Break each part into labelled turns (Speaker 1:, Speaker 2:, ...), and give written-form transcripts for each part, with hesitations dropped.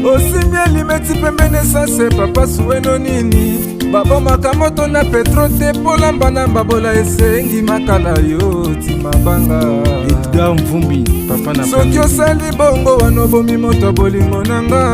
Speaker 1: Osimbi elimeti pembeni esase papa suweno nini babomaka moto na petro te polamba na mbabola esengi makala yo ti mabanga.
Speaker 2: Edgar Mvumbi, papa na
Speaker 1: soki osali bongo wana obomi moto bolingo na nga.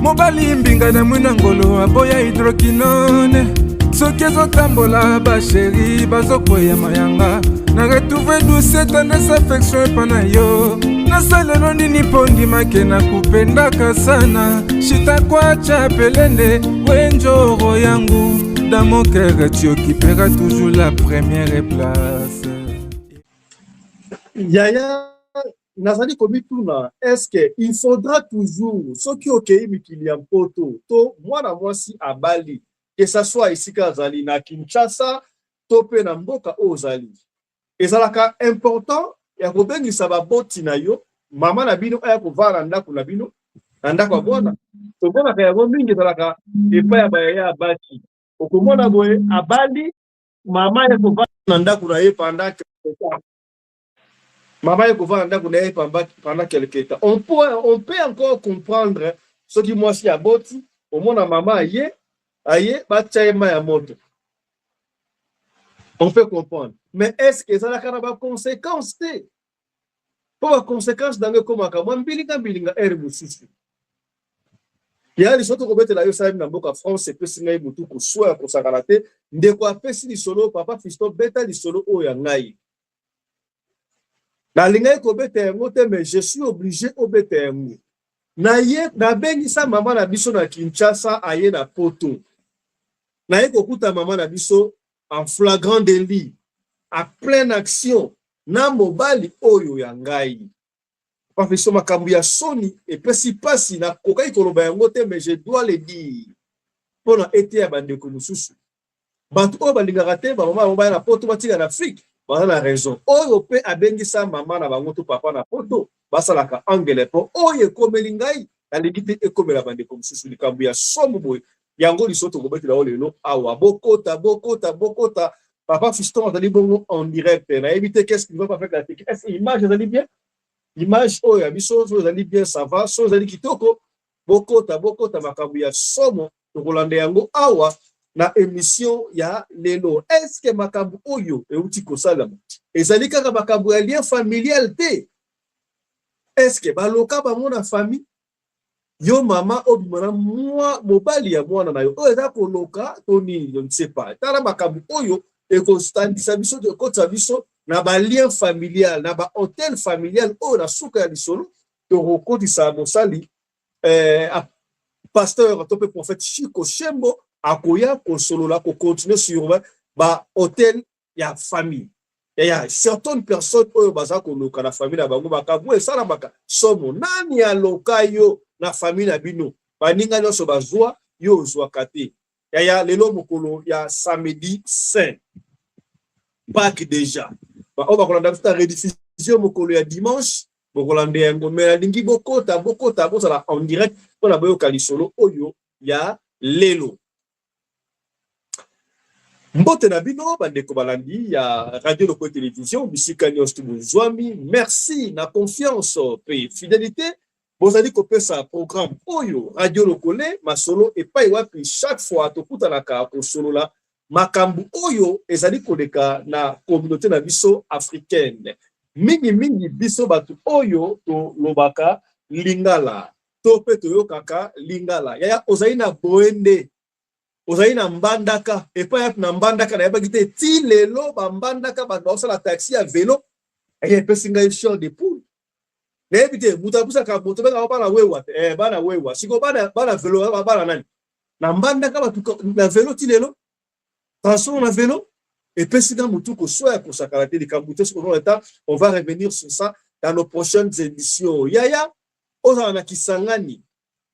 Speaker 1: Mobali mbinga na mwina ngolo aboya hydroquinone soki ezotambola basheri bazokweya mayanga na retrouve douce tendresse affection epa na yo nasalelo nini mpo ndimake na kupendaka sana shitakwacha pelende wenjoro yangu dans mon cœur tu occuperas toujours la première place.
Speaker 3: Yaya, nazali komituna, est-ce que il faudra toujours soki okei mikili ya mpoto to mwana mwasi abali, que ça soit esika azali na Kinshasa to mpe na mboka oyo ozali, ezalaka important ya kobengisa baboti na yo, mama na bino aya kovanda na ndako na bino, na ndako ya bwana? Tomonaka yango mingi, ezalaka epai ya bayaya ya basi. Okomona boye abali, mama ye kovanda na ndako na ye pendant quelque temps. Mama ye kovanda na ndako na ye pendant quelque temps. On peut encore comprendre soki mwasi aboti, omona mama aye batya ye mai ya moto, on peut comprendre. Mais est ce que ezalaka na baconséquence te? Mpo baconséquence nango ekomaka mwa mbilinga mbilinga. Ere mosusu ya lisolo tokobetela yo esalemi na mboka France, epesi ngai motu koswa ya kosakana te. Ndeko apesi lisolo: "Papa Fiston, beta lisolo oyo ya ngai." Nalingaki kobeta yango te, mais je suis obligé obeta yango. Naye nabengisa mama na biso na Kinshasa, aye na Poto, naye kokuta mama na biso en flagrant délit, en pleine action na mobali oyo ya ngai. Papa Fiston, makambo ya soni epesi mpasi, nakokaki koloba yango te, mais je dois le dire mpona ete ya bandeko mosusu, bato oyo balingaka te bamama bango baya na Poto, batika na Afrique, baza na raison. Oyo mpe abengisa mama na bango to papa na Poto, basalaka angele, mpo oyo ekomeli ngai, nalingi te ekomela bandeko mosusu. Likambo ya somo boye, yango liso tokobetela oyo lelo awa. Bokota, bokota, bokota. Papa Fiston azali bongo en direct. Nayebi te qu'est-ce qui va pas avec la technique. Est-ce image ezali bien? Image oyo ya biso so ezali bien, ça va. So ezali kitoko, bokota, bokota. Makambo ya somo tokolanda yango awa na émission ya lelo. Est-ce makambo oyo euti kosalama ezali kaka makambo ya lien familial te? Est-ce baloka bango na famille? Yo mama obima na mwa mobali ya mwana na yo, oyo eza koloka to nini? Je ne sais pas. Tala makambo oyo ekotandisa biso, ekotisa biso na balien familial, na baautel familial oyo. Na suka ya lisolo tokokotisa mosali pasteur to mpe prophète Chico Shembo, akoya kosolola, kocontinue sur baautel ya famille ya certaines personnes oyo baza koloka na famille na bango. Makambo esalamaka somo. Nani aloka yo na famille na bino? Baninga nyonso bazwa, yo ozwaka te. Yaya, lelo mokolo ya samedi saint, Pâques déjà. Oyo bakolanda biso na rediffusion mokolo ya dimanche, bokolanda yango. Me nalingi bokota, bokota, bozala en direct mpona boyoka lisolo oyo ya lelo. Mbote na bino bandeko balandi ya Radio Lokole Télévision, bisika nyonso bozwami. Merci na confiance mpe fidélité bozali kopesa programme oyo, Radio Lokole Masolo, epai wapi chaque fois tokutanaka kosolola makambo oyo ezali koleka na communauté na biso africaine, mingimingi biso bato oyo tolobaka lingala to mpe toyokaka lingala. Yaya, ozali na Boende, ozali na Mbandaka, epai yapi na Mbandaka? Nayebaki te ti lelo bambandaka bato baosala taxi ya velo. Eye epesi ngai chair de poule. Nayebi te moto apusaka moto, bengaka bana wewa te, bana wewa. Sikoyo bana velo, bana nani na Mbandaka? Bato na velo ti lelo, transport na velo, epesi nga motu koswa ya kosakana te. Likambo te, soki eta, on va revenir sur ça dans nos prochaines émissions. Yaya, ozala na Kisangani,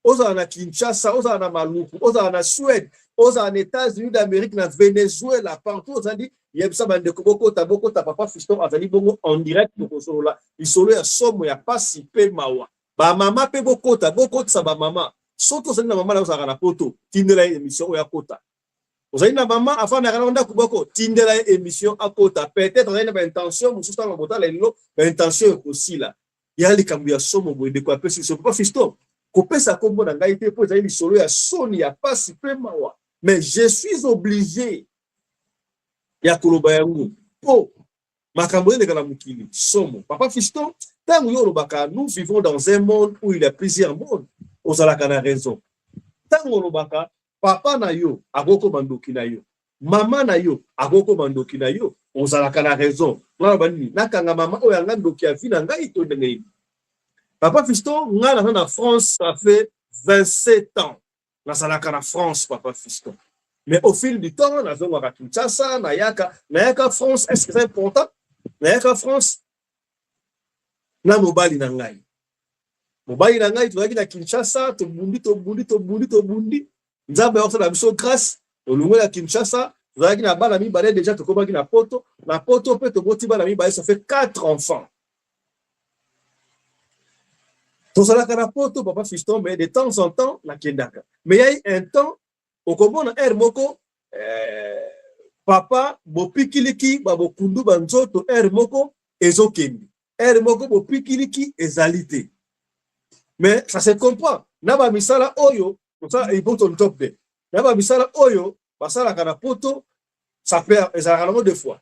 Speaker 3: ozala na Kinshasa, ozala na Maluku, ozala na Suède, ozala na États-Unis d'Amérique, na Venezuela, partout ozali, yebisa bandeko bokota, bokota. Papa Fiston azali bongo en direct, tokosolola lisolo ya somo, ya pasi mpe mawa. Bamama mpe bokota, bokotisa bamama. Soki ozali na mama na ozalaka na Poto, tindela ye émission oyo akota. Ozali na mama afandaka na ndako boko, tindela ye émission akota. Peut-être azali na baintention mosusu, ntango botala lelo baintention ekosila. Ya likambo ya somo boye, ndeko apesi biso. Papa Fiston, kopesa nkombo na ngai te mpo ezali lisolo ya soni, ya pasi mpe mawa, mais je suis obligé ya koloba yango mpo makambo eleka na mokili somo. Papa Fiston, ntango yo olobaka "Nous vivons dans un monde où il y a plusieurs mondes", ozalaka na raison. Ntango olobaka papa na yo akokoma ndoki na yo, mama na yo akokoma ndoki na yo, ozalaka na raison. Naloba nini? Nakanga mama oyo yanga ndoki ya vie na ngai to ndenge nini? Papa Fiston, ngai naza na France, ça fait 27 ans nazalaka na France, papa Fiston, mais au fil du temps nazongaka Kinshasa, nayaka France. Est ce que c'est important? Nayaka France na mobali na ngai. Mobali na ngai, tozalaki na Kinshasa, tobundi, tobundi, tobundi, tobundi, Nzambe akosala biso grâce, tolongwe na Kinshasa. Tozalaki na bana mibale déjà. Tokomaki na Poto. Na Poto mpe toboti bana mibale, ça fait quatre enfants. Tozalaka na Poto, papa Fiston, mais de temps en temps nakendaka. Mais yai un temps okomona heure moko papa bopikiliki, babokundu banzoto, heure moko ezokende, heure moko bopikiliki ezali te. Mais ça se comprend na bamisala oyo tosala eboton top te, na bamisala oyo basalaka na Poto, ça perd, ezalaka nango deux fois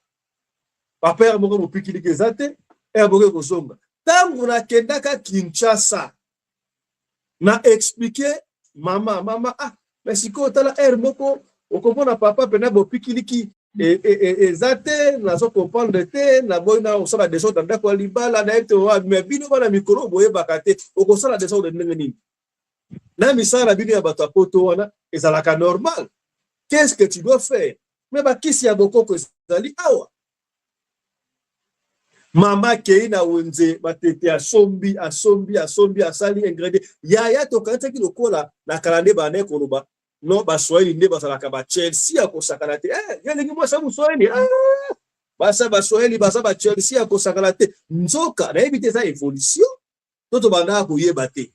Speaker 3: bapere moko bopikiliki eza te, heure moko ekozonga. Ntango nakendaka Kinshasa, na expliquer mama: "Mama, ah, mais sikoyo tala, heure moko okomona papa mpena bopikiliki eza te, nazo comprendre te, naboyi na kosala désordre na ndako ya libala. Nayebi te, mais bino bana mikolo boyebaka te okosala désordre ndenge nini na misala na bino ya bato ya Poto wana, ezalaka normal. Qu'est-ce que tu dois faire? Mais bakisi ya bokoko ezali awa." Mama akei na wenze Matete, asombi, asombi, asombi, asali ingrédient. Yaya, tokanisaki lokola na kala nde bana koloba no Baswahili nde bazalaka baChelsea ya kosakana te. Eh, yo elingi mwasi ya Moswahili, ah, basa Baswahili baza baChelsea ya kosakana te. Nzoka nayebi te, eza évolution to tobandaka koyeba te.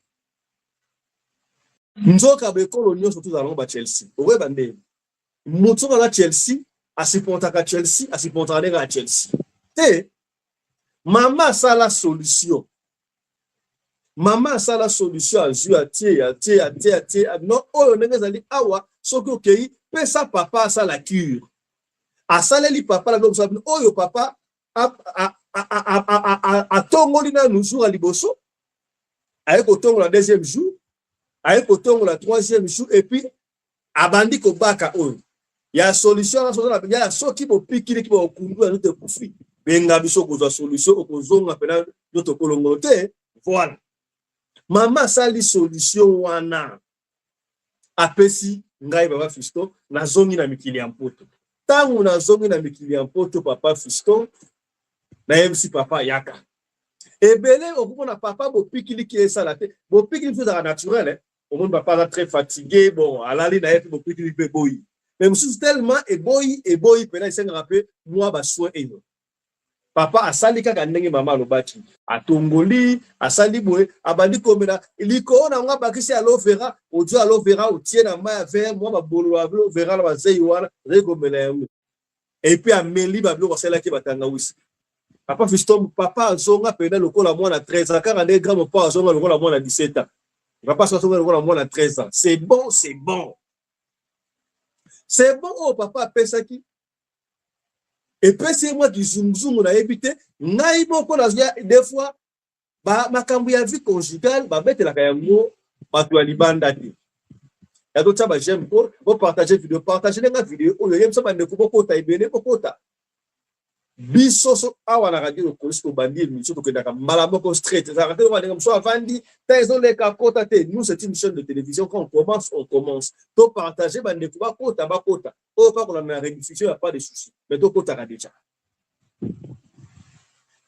Speaker 3: Nzoka bekolo nyonso tozala nango baChelsea. Okoyeba ndenge moto soki aza Chelsea, asupportaka Chelsea, asupportaka ndenge ya Chelsea te. Mama asala solution, mama asala solution, azwi, atie, atie, atie, atie. No oyo ndenge ezali awa, soki okei, pesa papa asala cure. Asaleli papa na biloko bino oyo papa atongoli nanu jour ya liboso, aye kotongola deuxième jour, aye kotongola troisième jour, et puis abandi kobaka oyo ya solution wana. Ya soki bopikiliki, bokundu ya nzoto ekufi, benga biso kozwa solution, okozonga mpena nzoto kolongono te. Voilà, mama asali solution wana, apesi ngai. Papa Fiston, nazongi na mikili ya Mpoto. Ntango nazongi na mikili ya Mpoto, papa Fiston, nayebisi papa: "Yaka." Ebele okomona papa bopikiliki esala te. Bopikili biso ezalaka naturel, eh? Omoni papa aza très fatigué, bon, alali na ye mpe bopikili mpe eboyi. Mais mosusu tellement eboyi, eboyi mpena, esengaka mpe mwa basoin. Eyo papa asali kaka ndenge mama alobaki, atongoli, asali boye, abandi komela likolo na yango, abakisi aloe vera. Ozwi aloe vera, otie na mai ya verre, mwa babololo ya aloe vera na bazei wana, azali komela yango, et puis ameli babiloko asalaki batangawisi. Papa Fiston, papa azonga mpena lokola mwana 13 ans, kaka nde grand mopa azonga lokola mwana 17 ans. Papa azonga lokola mwana 13 ans. C'est bon, c'est bon, c'est bon. Oyo papa apesaki epesi ye mwa kizunguzungu, nayebi te. Ngai moko nazwa des fois makambo ya vie conjugale, babetelaka yango bato ya libanda te. Ya totia baj'aime po bopartage video, partage ndenge video oyo, yebisa bandeko bokota ebele, bokota. Biso so awa na Radio Lokolisi, tobandi émission, tokendaka mbala moko straight. Ezalaka te ndenge mosu avandi ta ezoleka kota te. Nous, c'est une chaîne de télévision. Quand on commence, on commence. Topartage, bandeko bakota, bakota. Oyo mpa kolanda na rediffusion, ya pas de souci, mais tokotaka déjà.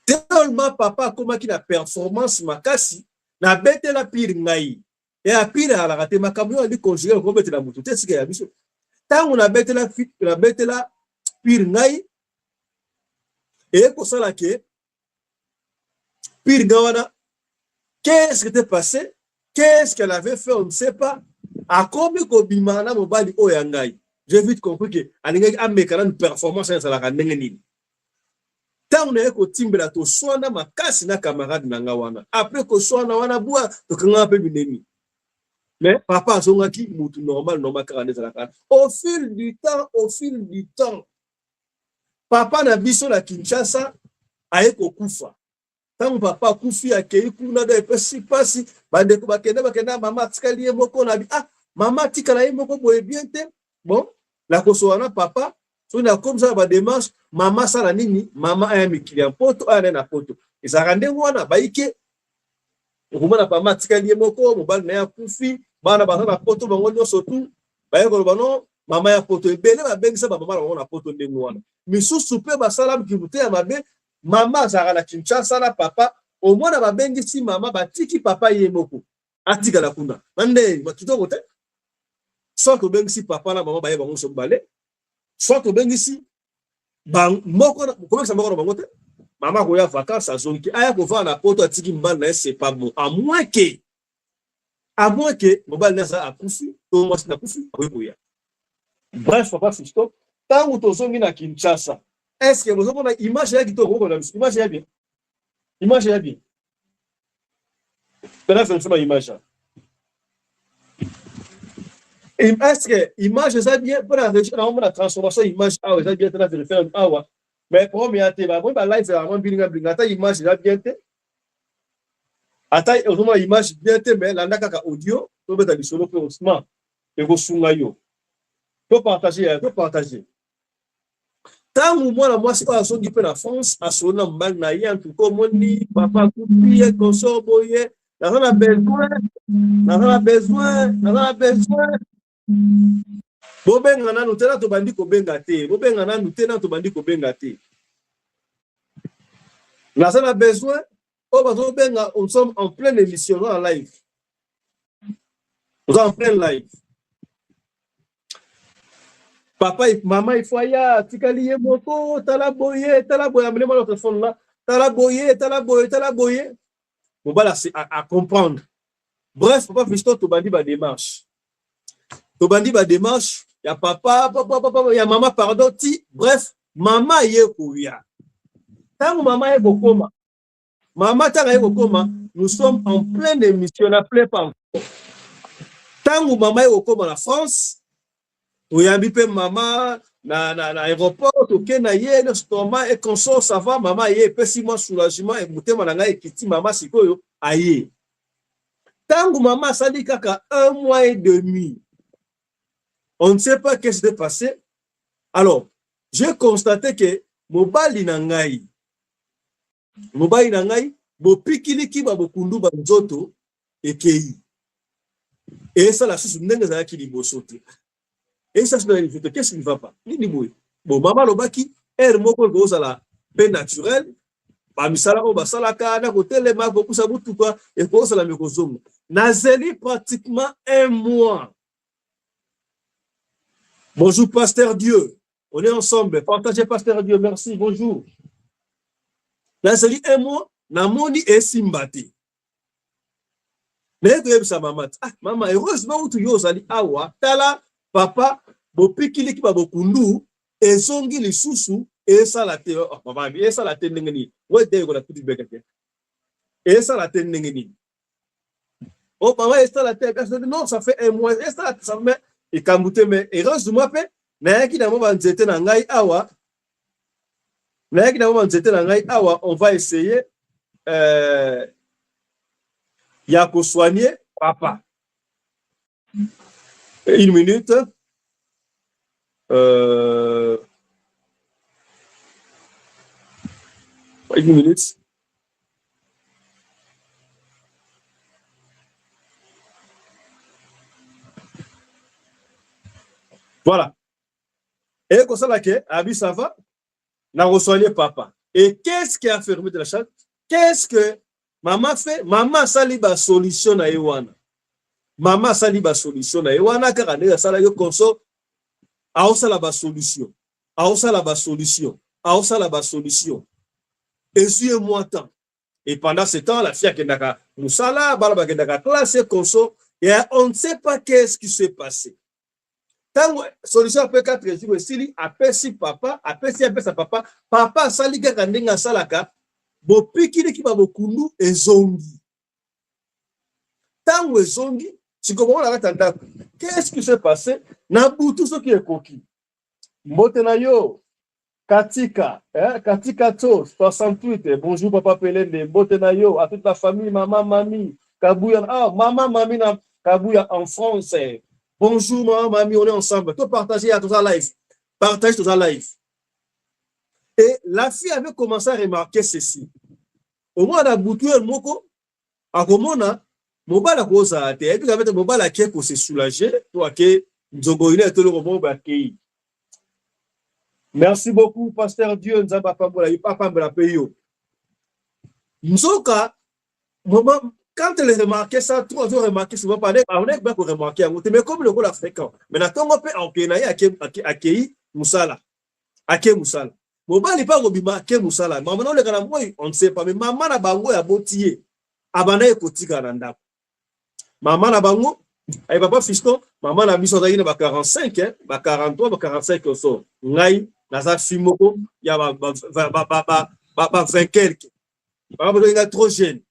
Speaker 3: Tellement papa akomaki na performance makasi, nabetela pire ngai ya pire alaka te. Makambo oyo andi conjugué, okobetela motu te, sika ya biso. Ntango nabetela pire ngai, eye kosala ke pire ngai wana, qu'est-ce qui était passé, qu'est-ce qu'elle avait fait, on ne sait pas. Akomi kobima na mobali oyo ya ngai. J'ai vite compris que alingaki ameka nanu performance naye ezalaka ndenge nini. Tango naye kotimbela toswana makasi na camarade na nga wana. Après koswana wana bua tokangaka pe binemi. Mais papa azongaki mutu normal normal kaka nde ezalaka. Au fil du temps, au fil du temps, papa na biso na Kinshasa aye kokufa. Tango papa akufi akei kuna do epesi pasi, bandeko bakenda bakenda, mama atikali ye moko na bi ah mama atikala ye moko boye bien te. Bon, nakosola na papa soki nakomisa na ba demarche, mama asala nini? Mama aya mikili ya mpoto, aya naye na poto. Ezalaka ndenge wana bayike okomona mama atikali ye moko, mobali na ye akufi, bana baza na poto bango nyonso tu baye koloba no mama ya poto. Ebele babengisa ba mama na bango na poto ndenge wana, misusu pe basala mokili ya mabe. Mama azalaka na Kinshasa na papa, omona babengisi mama, batiki papa ye moko atikala kuna na nde kitoko te. Soit obengisi papa na mama baye bango nyonso mibale, soit obengisi moko, kobengisa moko na bango te. Mama akoya vacances azongi aya kovanda na poto atiki mobali na ye, c'est pas bon, à moins que à moins que mobali na aza akufi to mwasi na akufi akoki koya. Bref, papa Fiston, ntango tozongi na Kinshasa, est-ce que bozomona image ya kitoko? Bokomona biso image ya bien, image ya bien tala vérifier ba image. Est-ce que image eza bien mpona régie? Naomona transformation image awa eza bien te, na vérifier awa, mais problème ya te, bamoni ba live ya mwa mbilinga mbilinga, ata image eza bien te, ata ozomona image bien te, mais landa kaka audio, tobeta lisolo mpe osma ekosunga yo. To partage ya to partage. Ntango mwana mwasi oyo azongi mpe na France, asolo na mobali na ye, antuka omoni papa akufi ye consort boye, naza na besoin, naza na besoin, naza na besoin. Bobenga nanu te, na tobandi kobenga te, bobenga nanu te, na tobandi kobenga te, naza na besoin. Oyo bazobenga, nous sommes en pleine émission, oza na live, oza en pleine live. Papa, mama ifo aya, atikali ye moko, tala boye, tala boye, amene mwana telefone la, tala boye, tala boye, tala boye. Mobali a comprendre. Bref, papa Fiston, tobandi ba démarche, tobandi ba démarche ya papa, papa, papa, ya mama, pardon, ti bref, mama ye koya. Ntango mama ye kokoma, mama ntango aye kokoma, nous sommes en pleine émission, na plein pas. Ntango mama ye kokoma na France, toyambi mpe mama na aéroport, toke na ye nyonso normal et consort, ça va. Mama ye epesi mwa soulagement, motema na ngai ekiti, mama sikoyo aye. Ntango mama asali kaka un mois et demi, on ne sait pas qu'est-ce qui s'est passé. Alors j'ai constaté que mobali na ngai, mobali na ngai bopikiliki ba bokundu ba nzoto ekei esala susu ndenge ezalaki liboso te, esala susu ndenge liboso te. Qu'est-ce qui ne va pas? Nini boye? Bon, mama alobaki heure moko ekozala mpe naturel, bamisala oyo basalaka na kotelema kopusa motuka ekozala mekozonga. Nazeli pratiquement un mois. Bonjour pasteur Dieu, on est ensemble, partagez. Pasteur Dieu, merci, bonjour. Nazeli un mois, namoni esimba te. Naye koyebisa mama ti ah mama, heureusement utu yo ozali awa, tala papa bopikiliki ba bokundu ezongi lisusu esala te. Oh, mama esala te ndenge nini? Wede ekola kuti beka te, esala te ndenge nini? Oh mama, esala te. Non, ça fait un mois esala te, ça fait ekambu te. Mais heureusement mpe nayaki na mwa banzete na ngai awa, nayaki na mwa banzete na ngai awa. On va essayer ya kosoigner papa. Une minute, une minute. Voilà. Et kosala ke abi ça va, nakosoigner papa. Et qu'est-ce qui a fermé de la chatte? Qu'est-ce que mama fait? Mama asali ba solution na ye wana, mama asali ba solution na ye wana kaka ndenge asala yo conso, aosala ba solution, aosala ba solution, aosala ba solution, ezwi ye mwa temps. Et pendant ce temps, la fille akendaka mosala, bana bakendaka classe conso, et on ne sait pas qu'est-ce qui s'est passé. Ntango solution après 4 jours esili, apesi papa, apesi, apesa papa, papa asali kaka ndenge asalaka, bopikiliki ba bokundu ezongi. Ntango ezongi, sikoyo bango na kati ya ndako, qu'est-ce qui s'est passé na butu? Soki ekoki, mbote na yo Katika, eh, Katika to 68. Bonjour papa Pelende, mbote na yo, à toute la famille, maman, mami, Kabuya, ah, maman, mami na Kabuya en France. Bonjour maman, mami, on est ensemble. To partager à tout live. Partage tout live. Et la fille avait commencé à remarquer ceci. Au moins, na butu moko, akomona mobali akozala te, ayebi kaka ete mobali ake kose soulager to ake nzongo ine etoloko moko boye akei. Merci beaucoup, pasteur Dieu Nzambe apambola yo, apambola mpe yo. Nzoka moment quand elle remarquait ça trop, azo remarquer souvent, pas on est ko remarquer yango te, mais comme lokola fréquent, mais na tongo mpe akei na ye, akei mosala, ake mosala, mobali mpe akobima, ake mosala, mama na oleka na moi, on ne sait pas. Mais mama na bango ya boti ye abanda ye kotikala na ndako. Mama na bango aye, papa fiston, mama na biso azalaki na ba 45, eh, ba 43, ba 45 oso. Ngai naza fi moko ya ba 20 quelque. Baba bazalaki nga trop jeune,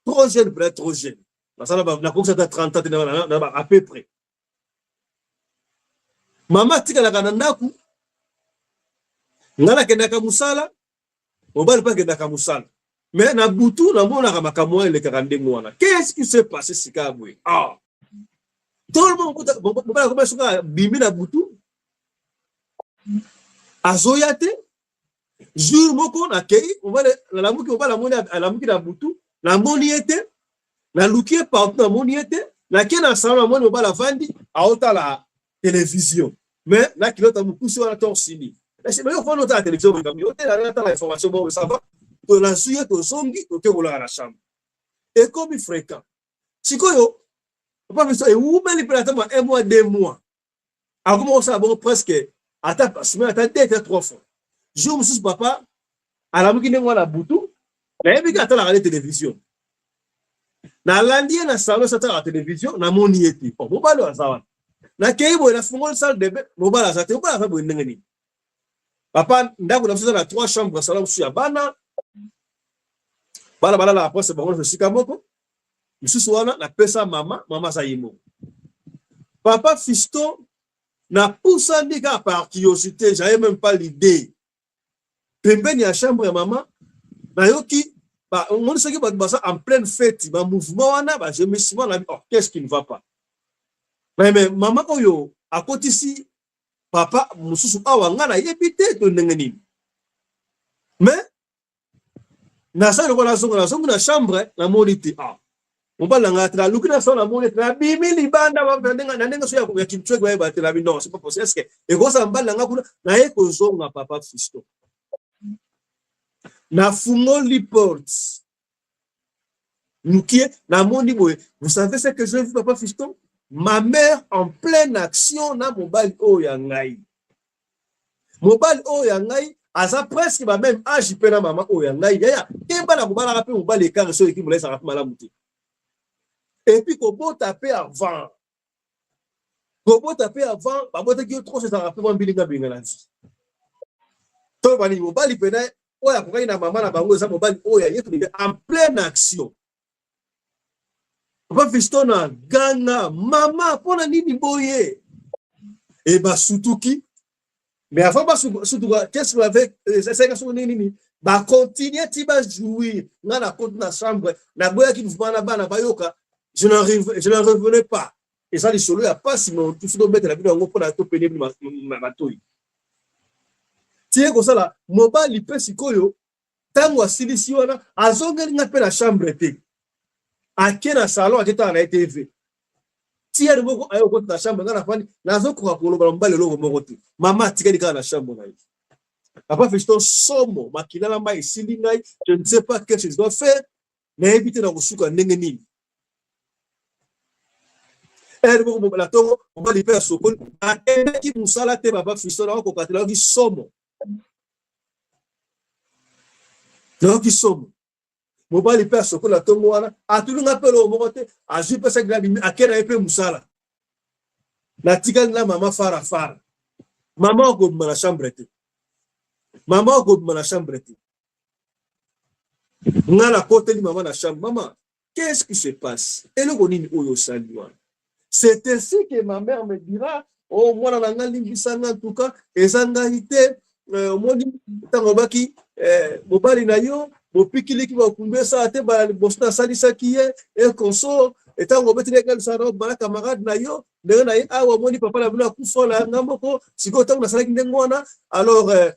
Speaker 3: trop jeune, peut-être trop jeune. Nasala nakokisa ata 30 ans te, na à peu près. Mama atikalaka na ndako, ngai nakendaka mosala, mobali mpe akendaka mosala. Mais na butu namonaka makambo wana elekaka ndenge wana. Qu'est-ce qui s'est passé sika boye? Ah, tout le monde, mobali akoma soki abimi na butu, azoya te. Jour moko nakei, mobali nalamuki, mobali amoni, alamuki na butu, namoni ye te, naluki ye partout, namoni ye te. Nakei na salon, namoni mobali avandi aotala télévision, mais na kilota mokusi wana torse nu. Mais yo fana otala télévision, yo te, natala information. Bon, ça va, tolazwi ye, tozongi, toke kolala na chambre. Ekomi fréquent. Sikoyo papa biso ewumeli mpe ata mwa un mois, 2 mois, akoma kosala bongo presque ata semaine, ata deux ata trois fois. Jour mosusu papa alamuki ndenge wana butu, nayebi ke atalaka nde télévision. Nalandi ye na salon, so atalaka télévision, namoni ye te. Oh, mobali oyo aza wana. Nakei boye, nafungoli salle de bain, mobali aza te. Mobali aza boye ndenge nini? Papa, ndako na biso eza na trois chambres, salon mosusu ya bana, bana balalaka presque bango nyonso esika moko. Mosusu wana napesa mama, mama aza ye moko. Papa fiston, napusani kaka par curiosité, j'avais même pas l'idée. Pembeni ya chambre ya mama, nayoki omoni soki bato baza en pleine fête, bamouvement wana, bagémissement na, oh, qu'est-ce qui ne va pas? Mais mama oyo akotisi papa mosusu awa, ngai nayebi te to ndenge nini. Mais nasali lokola nazonga, nazongi na chambre, namoni te. Ah, mobali na ngai te. Naluki na salon, namoni te. Nabimi libanda na ndenge so ya kintsweki, bayeba te. Nabi non, c'est pas possible, est ce que ekozala mobali na ngai kuna? Naye kozonga, papa fiston, nafungoli porte nukie, namoni boye. Vous savez ce que j'ai vu, papa fiston? Ma mère en pleine action na mobali oyo ya ngai. Mobali oyo ya ngai aza presque ba même âge mpe na mama oyo ya ngai. Yaya, keba na kobalaka mpe mobali écart so eleki molai, ezalaka mpe malamu te. Et puis kobota mpe avant, kobota mpe avant babotaki yo trop, ezalaka mpe mwa mbilinga mbilinga na vie. To bani mobali pene oyo akokaki na mama na bango, eza mobali oyo aye en pleine action. Papa fiston, na ganga: "Mama, mpona nini boye?" E basutuki. Mais avant basutuka, qu'est-ce que avec esalika soko ndenge nini, bacontinue ti bajouir. Nga na koti na chambre, naboyaki mouvement na bana bayoka. Je n'en revenais pas. Eza lisolo ya pasi, mais tusi tobetela bino yango mpona topene bino matoi. Tie kosala mobali mpe sikoyo, ntango asilisi wana, azongeli nga mpe na chambre te, ake na salon, aketala na ye TV. Tiere moko aye kokota na chambre, nga nafandi, nazokoka koloba na mobali eloko moko te. Mama atikali kaka na chambre na ye. Papa fiston, somo, makila na mai esili ngai. Je ne sais pas qu'est-ce que je dois faire, nayebi te na kosuka ndenge nini. Heure moko na ntongo, mobali mpe asokoli, akendaki mosala te. Papa fiston, nakokoka te, nayoki somo, nayoki somo. Mobali mpe asokoli na ntongo wana, atuli nga mpe eloko moko te, azwi mpe saki, abimi, ake na ye mpe mosala. Natikali na mama fara fara. Mama okobima na chambre te, mama okobima na chambre te. Nga nakoteli mama na chambre: "Mama, qu'est-ce qui se passe? Eloko nini oyo osali wana?" C'est ainsi que ma mère me dira: "Oh, mwana na nga, limbisa nga, en tout cas eza ngai te. Omoni ntango obaki mobali na yo, bopikiliki, bakumbi esala te. Bala liboso nasalisaki ye et consort. Ntango obeteli ngai lisala bala camarade na yo ndenge na ye awa, omoni papa na bino akufa na nga moko. Sikoyo ntango nasalaki ndenge wana, alors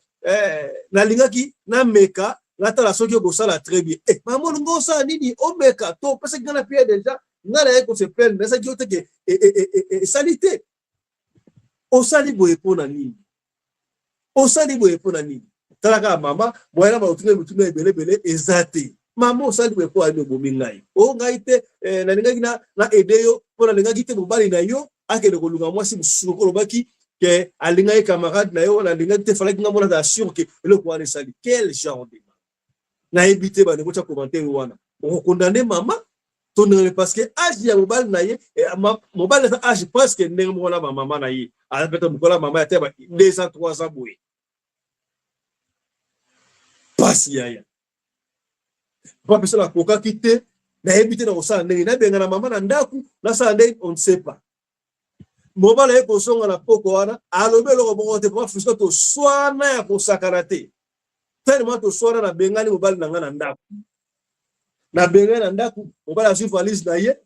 Speaker 3: nalingaki nameka, natala soki okosala très bien. Eh, mama, olingi osala nini? Omeka to opesaki ngai na pierre déjà. Ngai naye kose plaindre, nasaki yo te ke esali te. Osali boye mpo na nini? Osali boye mpo na nini?" Tala kaka mama moyena, bakotunga mituna ebelebele eza te. "Mama, osali boye mpo ani? Obomi ngai." "O ngai te, nalingaki na aider yo mpo nalingaki te mobali na yo akende koluka mwasi mosusu. Olobaki ke alingaki camarade na yo, nalingaki te, falaki nga mona azala sûr ke eloko wana esali." Quel genre de nayebi te. Bandeko, tia commentaire wana, okokondane mama to ndenge? Parce que âge ya mobali na ye, mobali aza âge presque ndenge moko na bamama na ye, aza peut-être mokolo ya mama ya te ba 2 ans, 3 ans boye. Pasi yaya, papa biso nakokaki te, nayebi te na kosala ndenge nabenga na mama na ndako, nasala ndenge, on ne sait pas. Mobali aye kozonga na poko wana, alobi eloko moko te. Papa Fiston, toswana ya kosakana te, tellement toswana, nabengani mobali na ngai na ndako. Nabengani na ndako, mobali azwi valise na ye.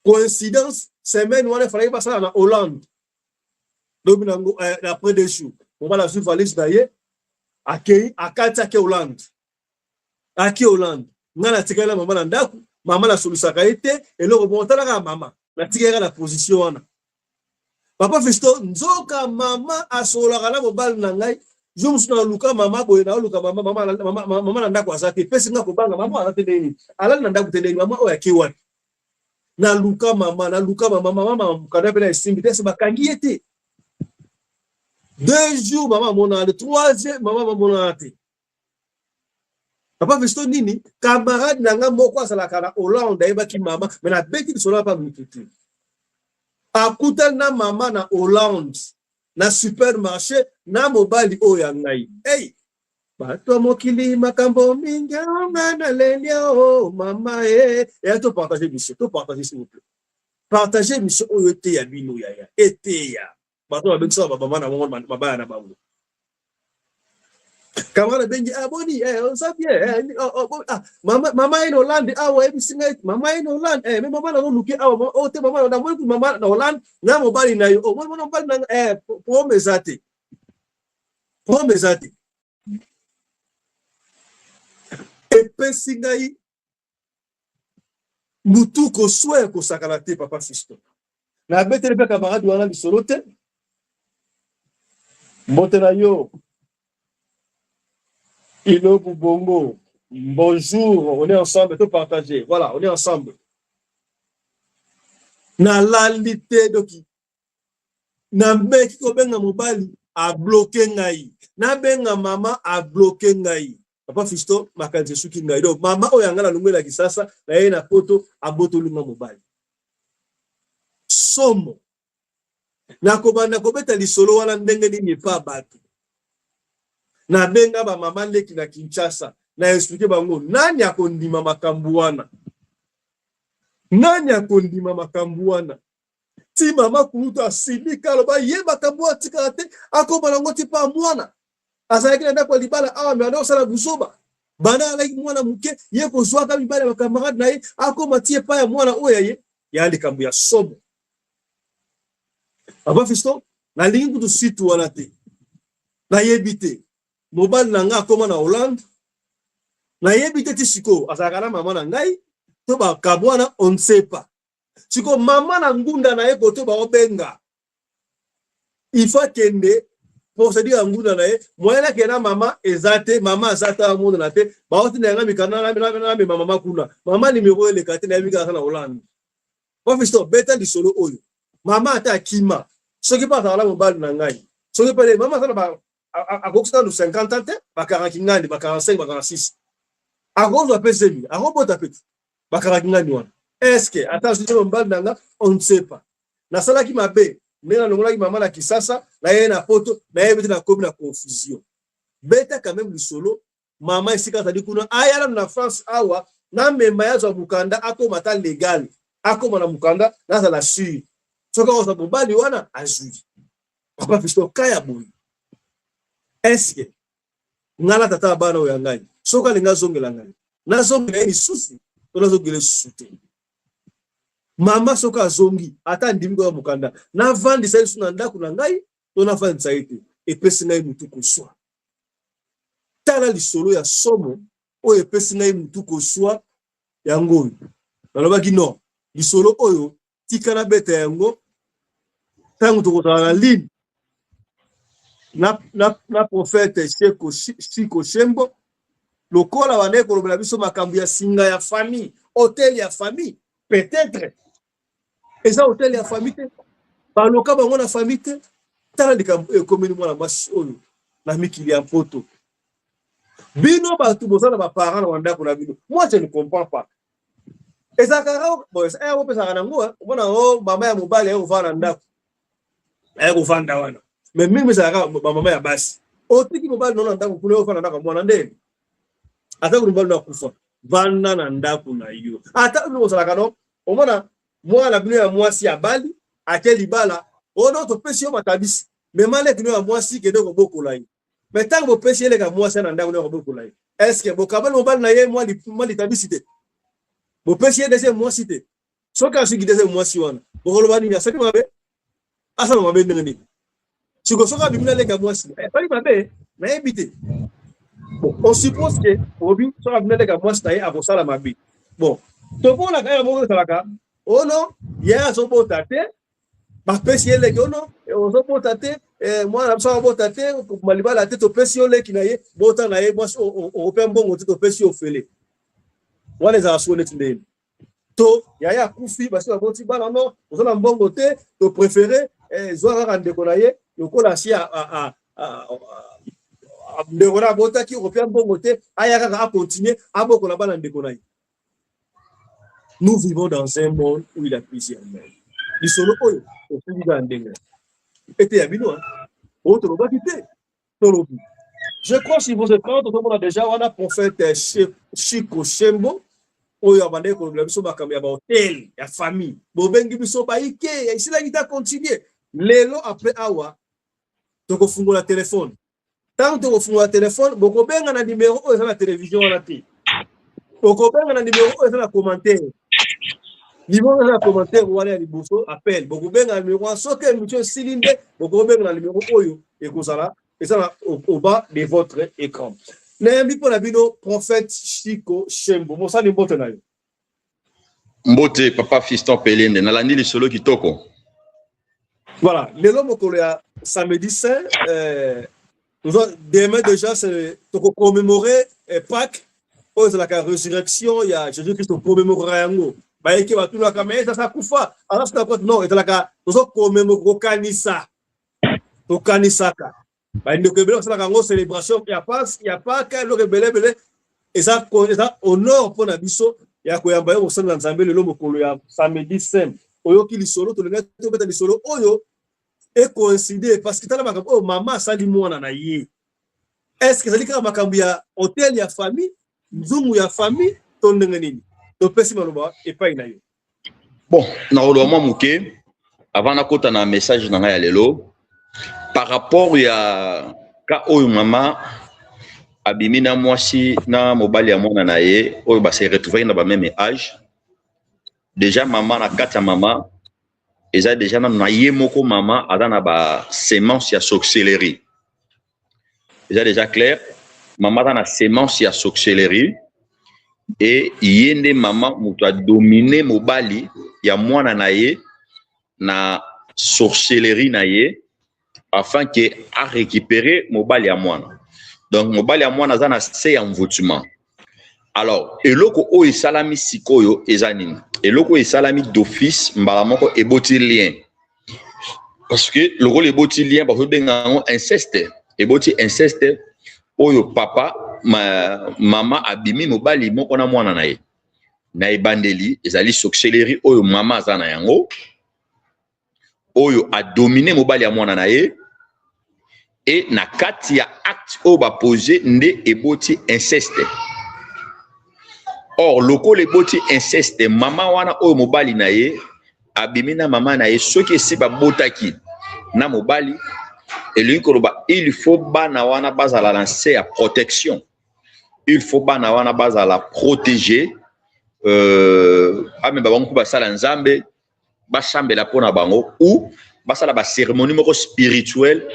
Speaker 3: Coïncidence, semaine wana efalaki basala na Hollande, lobi nango après 2 jours, mobali azwi valise na ye, akei, akati, ake Hollande. Ake Hollande, ngai natikali na mama na ndako. Mama nasolisaka ye te eloko moko. Talaka mama, natikali na position wana. Papa Fiston, nzoka mama asololaka na mobali na ngai. Jour mosusu naluka mama boye, naoluka mama, mama na ndako aza te. Epesi nga kobanga. Mama aza te ndenge alali na ndako te? Ndenge mama oyo ake wapi? Naluka mama, naluka mama, mama mokanda mpe na esimbi te. Ese bakangi ye te? 2 jours mama amonana te, troisième mama amonana te. Papa Fiston, nini, camarade na nga moko azalaka na Hollande, ayebaki mama me. Nabeti lisolo pa mutu te. Akutani na mama na Hollande na supermarché na mobali oyo ya ngai. Hey, bato ya mokili, makambo mingi nga naleli o mama e. Eya, topartage biso, topartage s'il vous plaît, partage mission oyo eteya bino yaya, eteya bato babengisaka babama na bango mabaya na bango. Camarade abengi: "Ah, boni, oza bien? Oh, oh, ah, mama, mama ye na Hollande awa, ayebisi ngai mama ye na Hollande, mais mama nazoluki awa. Oh te, mama namoni mama na Hollande na mobali na yo. Oh, mona mobali na problème eza te, problème eza te." Epesi ngai mutu koswa ya kosakana te. Papa Fiston, nabeteli mpe camarade wana lisolo te. Mbote na yo, Ilobu Bongo. Bonjour, on est ensemble, tout partager. Voilà, on est ensemble. Nalali te doki. Nameki kobenga mobali, abloquer ngai. Nabenga mama, abloquer ngai. Papa Fiston, makanisi esuki ngai. Donc mama oyo yanga nalongwela Kisasa na ye na Poto, abotoli nga mobali. Somo. Nakobanda kobeta lisolo wana ndenge nini epa bato? Nabenga bamama leki na Kinshasa, na expliquer bango. Nani akondima makambo wana? Nani akondima makambo wana? Ti mama kulutu asilika, aloba ye makambo oyo atikala te, akoma nango ti pa mwana azalaki na ndako ya libala awa, me anda kosala buzoba banda alaki mwana moke. Ye kozwaka mibali ya bacamarade na ye, akoma ti epai ya mwana oyo ya ye. Ya likambo ya somo. Papa Fiston, nalingi kutu situ wana te. Nayebi te, mobali na ngai akóma na Hollande, nayebi te ti sikoyo azalaka na mama na ngai to bakabwana, on ne sait pas. Sikoyo mama na ngunda na ye kote baobenga, il faut akende procédure ya ngunda na ye. Moyen akende na mama eza te, mama aza te, amonana te. Baotinda yanga mikanda, namema mama kuna. Mama numéro eleka te, nayebi kaka na Hollande. Papa Fiston, beta lisolo oyo. Mama ata akima, soki mpe azala na mobali na ngai, soki mpe mama aza na akokisi nanu 50 ans te, bakaraki ngani, ba 45, ba 46, akozwa mpe zemi, akobota mpe te. Bakaraki ngani wana, est-ce ata azwi mobali na nga? On ne sait pas. Nasalaki mabe ndenge nalongolaki mama na Kisasa, naye na Poto, nayebi te, nakomi na confusion. Beta quand même lisolo. Mama esika azali kuna, aya nanu na France awa, namema ye, azwa mokanda, akóma ata légal, akóma na mokanda, nazala sûr soki akozwa mobali wana azwi. Papa Fiston, kaya boye, est-ce ngai na tata ya bana oyo ya ngai, soki alingi azongela ngai, nazongela ye lisusu to nazongela lisusu te? Mama soki azongi, ata andimi koya mokanda, navandisa ye lisusu na ndako na ngai to navandisa ye te? Epesi ngai motu koswa. Tala lisolo ya somo oyo epesi ngai motu koswa. Yango oyo nalobaki non, lisolo oyo tika nabeta yango ntango tokozala na ligne na prophète Shiko Shembo, lokola bandeki kolobela biso makambo ya singa ya famille, autel ya famille. Peut-être eza autel ya famille te, baloka bango na famille te. Tala likambo oyo ekomeli mwana mwasi oyo na mikili ya Mpoto. Bino bato boza na baparent na bandako na bino, moi je ne comprends pas. Ezalaka bon, opesaka nango omona o mama ya mobali aye kovanda na ndako, aye kovanda wana, mais mingi ezalaka bamama ya basi. Otiki mobali no na ndako kuna, ofanda ndako ya mwana ndeni. Ata kuna mobali no akufa, vanda na ndako na yo. Ata bino bozalaka no, omona mwana bino ya mwasi abali, ake libala, ono topesi yo matabisi, mema leki no ya mwasi, kende kobokola ye. Mais ntango bopesi ye leka mwasi na ndako no ya kobokola ye, est-ce bokabali mobali na ye mwa litabisi te? Bopesi ye deuxième mwasi te? Soki asiki deuxième mwasi wana, bokoloba nini? Asali mabe? Asala mabe ndenge nini? Siko soki abimi na leka mwasi, asali mabe? Nayebi te. Bon, on suppose que obi soki abimi na leka mwasi na ye, akosala mabe. Bon, tomonaka ya moko ezalaka ono ye azobota te, bapesi ye leki. Ono ozobota te, mwana na biso akobota te, malibala te, topesi yo leki na ye, bota na ye mwasi, okopia mbongo te, topesi yo ofele. Wana ezala siko neti ndeni to yaya akufi, basi baboti bana, no oza na mbongo te, topréféré zwa kaka ndeko na ye, lokola asi ndeko na abotaki, okopia mbongo te, aya kaka acontinue abokola bana ndeko na ye. Nous vivons dans un monde où il y a plusieurs mondes. Lisolo oyo ofuki kaka ndenge ete ya bino oyo tolobaki te, tolobi. Je crois, sur vos écrans tozomona déjà wana prophète Chiko Shembo oyo abandaki kolobela biso makambo ya baautel ya famille. Bobengi biso baike, esilaki ta continue. Lelo après awa tokofungola telefone. Ntango tokofungola telefone, bokobenga na numero oyo eza na télévision wana te, bokobenga na numero oyo eza na commentaire. Numéro eza na commentaire wana ya liboso, appel, bokobenga na numero wana. Soki émission esili nde bokobenga na numero oyo ekozala eza na au bas de votre écran. Nayambi mpo na bino prophète Chiko Shembo. Mosali, mbote na yo.
Speaker 4: Mbote, papa Fiston Pelende. Nalandi lisolo kitoko.
Speaker 3: Voilà, lelo mokolo ya samedi saint, demain déjà c'est tokocommémorer Pâques oyo ezalaka résurrection ya Jésus Christ. Tocommémorera yango. Bayeke batunaka me ezasa kufa aza sika kote. Non, ezalaka tozocommémorer, kokanisa, tokanisaka. Bandeko ebele basalaka yango, célébration ya Pâques, ya Pâques, eloko ebele ebele. Eza honneur mpo na biso ya koyamba yo, mosali na Nzambe, lelo mokolo ya samedi saint. Oyoki lisolo, tolingaki tobeta lisolo oyo ecoïncide, parce que tala makambo oyo mama asali mwana na ye. Est ce que ezali kaka makambo ya autel ya famille, nzungu ya famille, to ndenge nini? Topesi maloba epai na yo.
Speaker 4: Bon, nakoloba mwa moke avant nakota na message na ngai ya lelo par rapport ya ka oyo mama abimi na mwasi na mobali ya mwana na ye oyo base retrouvaki na bameme âge. Déjà mama, na kati ya mama eza déjà nanu na ye moko, mama aza na basemence ya sorcellerie. Eza déjà clair, mama aza na semence ya sorcellerie e ye nde mama moto adomine mobali ya mwana na ye na sorcellerie na ye afin que arécupérer mobali ya mwana. Donc mobali ya mwana aza na se ya envoûtement. Alors eloko oyo esalami sikoyo eza nini? Eloko oyo esalami d'office, mbala moko eboti lien, parce que lokola eboti lien, bazobenga yango inceste. Eboti inceste oyo papa mama abimi mobali moko na mwana na ye. Na ebandeli ezali sorcellerie oyo mama aza na yango. Oyo adomine mobali ya mwana na ye, e na kati ya acte oyo bapose nde eboti inceste. Or lokola eboti inceste, mama wana oyo mobali na ye abimi na mama na ye, soki esi babotaki na mobali, elingi koloba il faut bana wana bazala na nse ya protection, il faut bana wana bazala protégé. Amema bango mpo basala Nzambe, basambela mpo na bango ou basala bacérémonie moko spirituelle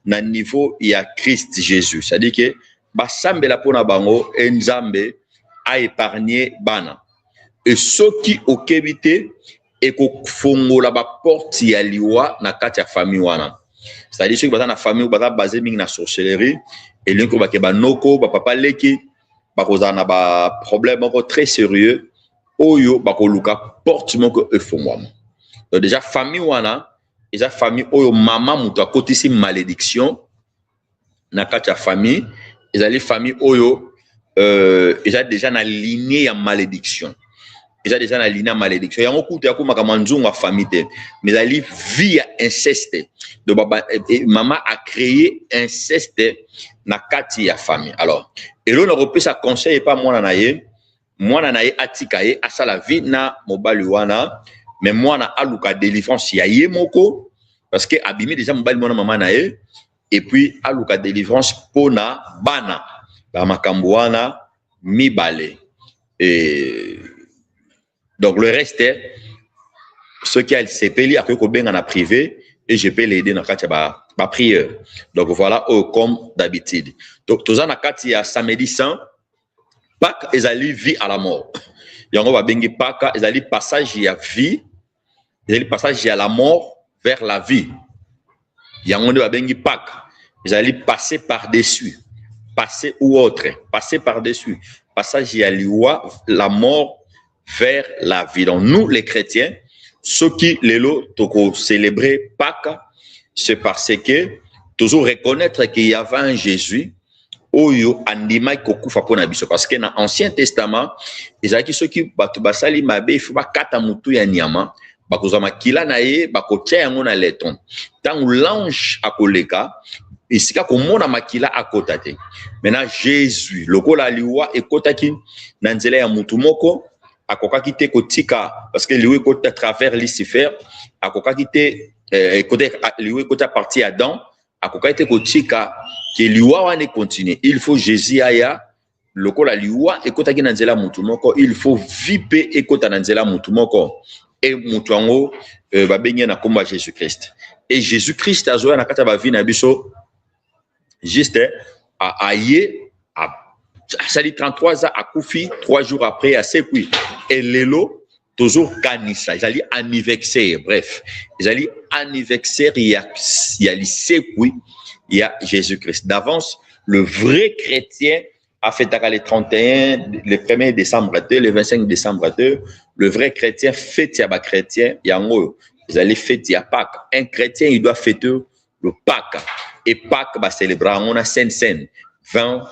Speaker 4: na niveau ya Christ Jésus, c'est-à-dire que basambela mpo na bango e Nzambe aépargne bana. E soki okebi te, ekofongola baporte ya liwa na kati ya famille wana. C'est-à-dire soki baza na famille, baza base mingi na sorcellerie, elingi koloba ke banoko, bapapa leki bakozala na baproblème moko très sérieux oyo bakoluka porte moko efongwama. Donc déjà famille wana eza famille oyo mama moto akotisi malédiction na kati ya famille. Ezali famille oyo eza déjà na lignée ya malédiction, eza déjà na lignée ya malédiction. Yango kutu yakomaka manzungu ya famille te, mais ezali vie ya inceste. Donc baba, mama a créé inceste na kati ya famille. Alors eloko na kopesa conseil epa mwana na ye, mwana na ye atika ye asala vie na mobali wana, mais mwana aluka délivrance ya ye moko, parce que abimi déjà mobali mwana mama na ye, et puis aluka délivrance mpona bana. Bamakambo wana mibale. Et donc le reste, soki asepeli, akoki kobenga na privé et je peux l'aider na kati ya baprière. Donc voilà oyo, comme d'habitude. Donc toza na kati ya samedi saint. Pâques ezali vie à la mort. Yango babengi Pâques, ezali passage ya vie, ezali passage ya la mort vers la vie. Yango nde babengi Pâques. Ezali passer par-dessus, passer ou autre, passer par-dessus, passage ya liwa, la mort vers la vie. Donc nous les chrétiens, soki lelo tokocélébrer Pâques, c'est parce que toujours reconnaître qu'il y avait un Jésus oyo andimaki kokufa mpo na biso. Parce que na Ancien Testament ezalaki soki bato basali mabe, il faut bakata motu ya nyama, bakozwa makila na ye, bakotia yango na linteau. Ntango l'ange akoleka esika komona makila, akota te. Maintenant Jésus, lokola liwa ekotaki na nzela ya mutu moko, akokaki te kotika, parce que liwa ekota à travers Lucifer, akokaki te liwa ekota partir Adam, akokaki te kotika ke liwa wana econtinue. Il faut Jésus aya. Lokola liwa ekotaki na nzela ya mutu moko, il faut vie mpe ekota na nzela ya mutu moko. E mutu yango babengi ye na nkombo ya Jésus Christ. E Jésus Christ azoya na kati ya bavie na biso juste aye, asali 33 ans, akufi, 3 jours après asekwi. E lelo toujours kanisa, ezali anniversaire, bref, ezali anniversaire ya lisekwi ya Jésus Christ. D'avance, le vrai chrétien afetaka le 31, le 1er décembre te, le 25 décembre te. Le vrai chrétien, fête ya bachrétien yango oyo ezali fête ya Pâques. Un chrétien, il doit fêter le Pâques. Et Pâques, bacélébra yango na Sainte Cène, vin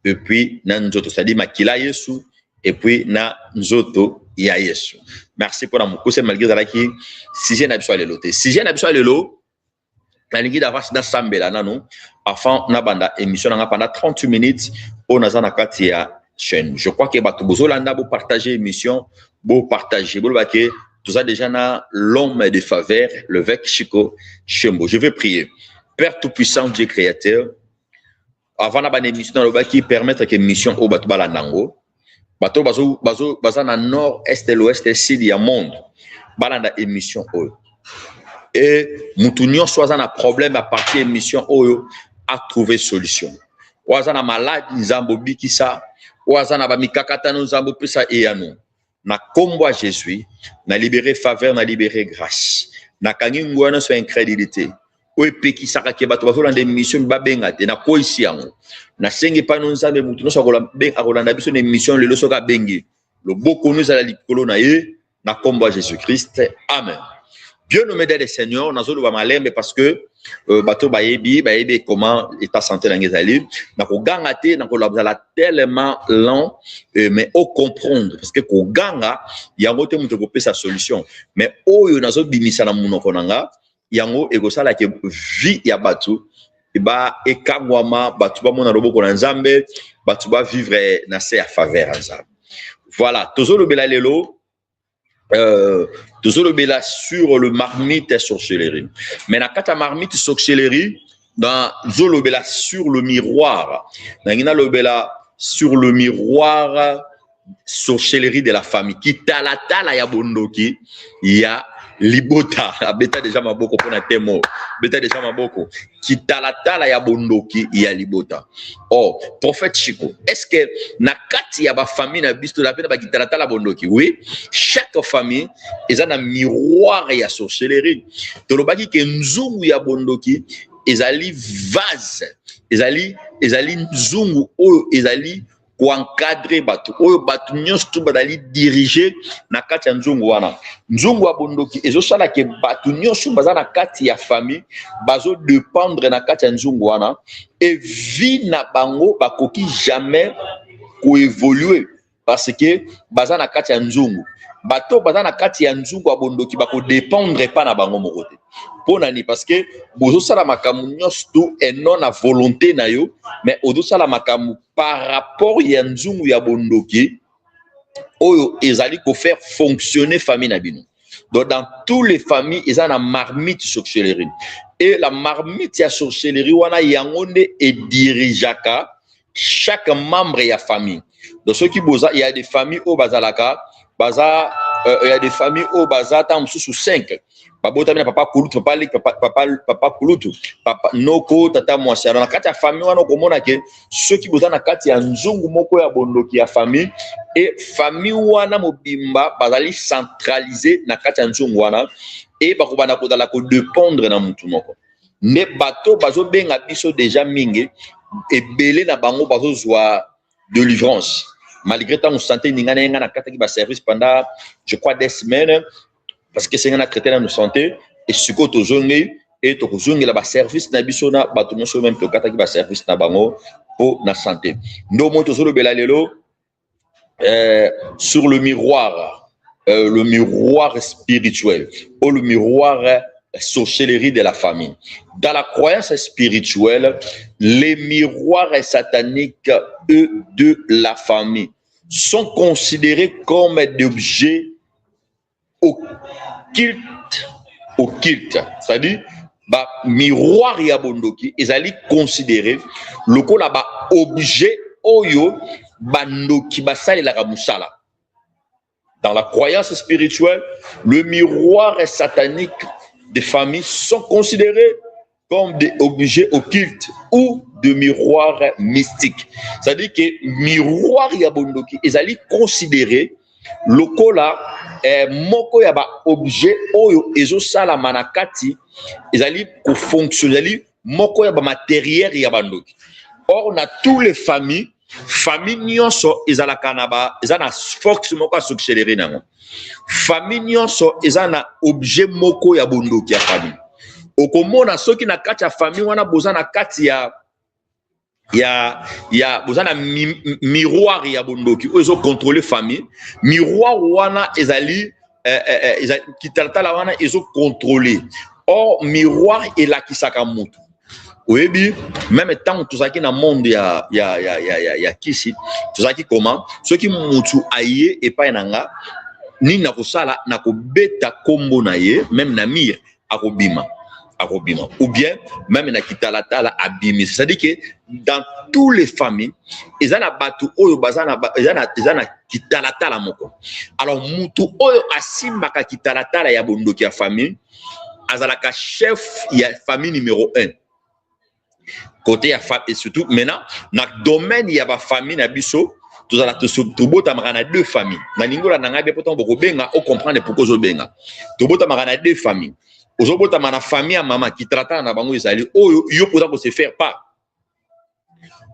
Speaker 4: et puis na nzoto, c'est-à-dire makila Yesu et puis na nzoto ya Yesu. Merci mpona mokuse, malgré ezalaki sujet na biso ya lelo te. Sujet na biso ya lelo, nalingi d'avance nasambela nanu afin nabanda émission nanga pendant 38 minutes oyo naza na kati ya chaîne. Je crois que bato bozolanda, bopartage émission, bopartage, boloba ke toza déjà na l'homme de faveur, l'évêque Chico Chembo. Je vais prier. Père tout-puissant, Dieu créateur, avant na bana émission, nalobaki permettre que émission oyo bato balanda yango, bato baza na nord, est, l'ouest, sud ya monde, balanda émission oyo. E mutu nyonso aza na problème, à partir émission oyo atrouve solution. Oyo aza na maladi, Nzambe obikisa. Oyo aza na bamikakatano, Nzambe opesa eyano. Na nkombo ya Jésus, na libéré faveur, na libéré grâce. Nakangi nguya nyonso ya incrédulité oyo epekisaka ke bato bazolanda émission babenga te. Nakweyisi yango. Nasengi pano Nzambe, motu nyonso akolanda biso na émission lelo, soki abengi, loboko no ezala likolo na ye, na nkombo ya Jésus Christ, amen. Bien nommé dans le Seigneur, nazoloba malembe parce que bato bayebi comment état santé na ngai ezali. Nakoganga te, nakolobzala tellement lent, mais ocomprendre, parce que koganga yango te moto ekopesa solution, mais oyo nazobimisa na monoko na nga. Yango ekosala ke vie ya bato ba ekangwama, bato bamona loboko na Nzambe, bato bavivre na se ya faveur ya Nzambe. Voilà, tozolobela lelo, tozolobela sur le marmite sorcellerie. Mais na kati ya marmite sorcellerie, nazolobela sur le miroir. Nangi nalobela sur le miroir sorcellerie de la famille, kitalatala ya bondoki ya libota. Abeta déjà maboko mpona temo, beta déjà maboko. Kitalatala ya bondoki ya libota. Oh, prophète Chico, est ce que na kati ya bafamille na biso toza mpe na bakitalatala bondoki? Oui, chaque famille eza na miroir ya sorcellerie. Tolobaki ke nzungu ya bondoki ezali vase, ezali nzungu oyo ezali koencadrer bato, oyo bato nyonso tu bazali dirigé na kati ya nzungu wana. Nzungu ya bondoki ezosala ke bato nyonso baza na kati ya famille bazodépendre na kati ya nzungu wana, e vie na bango bakoki jamais koévoluer parce que baza na kati ya nzungu. Bato baza na kati ya nzungu ya bondoki bakodépendre epa na bango moko te. Mpo na nini? Parce que bozosala makambo nyonso tu eno na volonté na yo, mais ozosala makambo par rapport ya nzungu ya bondoki oyo ezali kofaire fonctionner famille na bino. Donc dans toutes les familles eza na marmite sorcellerie, et la marmite ya sorcellerie wana, yango nde edirigeaka chaque membre ya famille. Donc soki boza, il y a des familles oyo bazalaka baza, il y a des familles oyo baza ntango mosusu 5, babotami na papa kulutu, papa leki, papa kulutu, papa noko, tata mwasi. Alors na kati ya famille wana, okomona ke soki boza na kati ya nzungu moko ya bondoki ya famille, e famille wana mobimba bazali centralisé na kati ya nzungu wana, e bakobanda kozala kodépendre na mutu moko. Nde bato bazobenga biso déjà mingi, ebele na bango bazozwa délivrance malgré ntango santé ningana ye. Nga nakataki baservice pendant, je crois, 2 semaines parce que esenga na traité nano santé. E sikoyo tozongi e tokozongela baservice na biso na bato nyonso même tokataki baservice na bango mpo na santé. Nde omoi tozolobela lelo sur le miroir, le miroir spirituel ou le miroir sorcellerie de la famille. Dans la croyance spirituelle, les miroirs sataniques, eux, de la famille, sont considérés comme des objets occultes, occultes. C'est-à-dire, ba miroir ya bondoki ezali considéré lokola ba objet oyo bandoki basalelaka mosala. Dans la croyance spirituelle, le miroir satanique des familles sont considérés comme des objets occultes ou de miroirs mystiques. C'est-à-dire que miroir ya bondoki ezali considéré lokola moko ya ba objet oyo ezosalama na kati, ezali kofonctionne, ezali moko ya bamatériel ya bandoki. Or na tous les familles, famille nyonso ezalaka na ba, eza na force moko ya sorcellerie nango. Famille nyonso eza na objet moko ya bondoki ya famille. Okomona soki na kati ya famille wana boza na kati ya boza na miroir ya bondoki oyo ezocontrôle famille, miroir wana ezali ezali kitalatala wana ezocontrôle. Or miroir elakisaka motu. Oyebi, même ntango tozalaki na monde ya kisi, tozalaki koma soki motu aye epai na nga, nini nakosala? Nakobeta kombo na ye même na mire, akobima, akobima, ou bien même na kitalatala abimi. C'est-à-dire que dans tous les familles eza na bato oyo baza na, eza na kitalatala moko. Alors mutu oyo asimbaka kitalatala ya bondoki ya famille azalaka chef ya famille numéro 1 côté ya et surtout maintenant na domaine ya bafamille na biso. Tozala, tobotamaka na deux familles. Nalingi olanda ngai be po ntango bokobenga, ocomprendre pourquoi ozobenga. Tobotamaka na deux familles. Ozobotama na famille ya mama, kitalatala na bango ezali oyo yo mpoza kose faire part.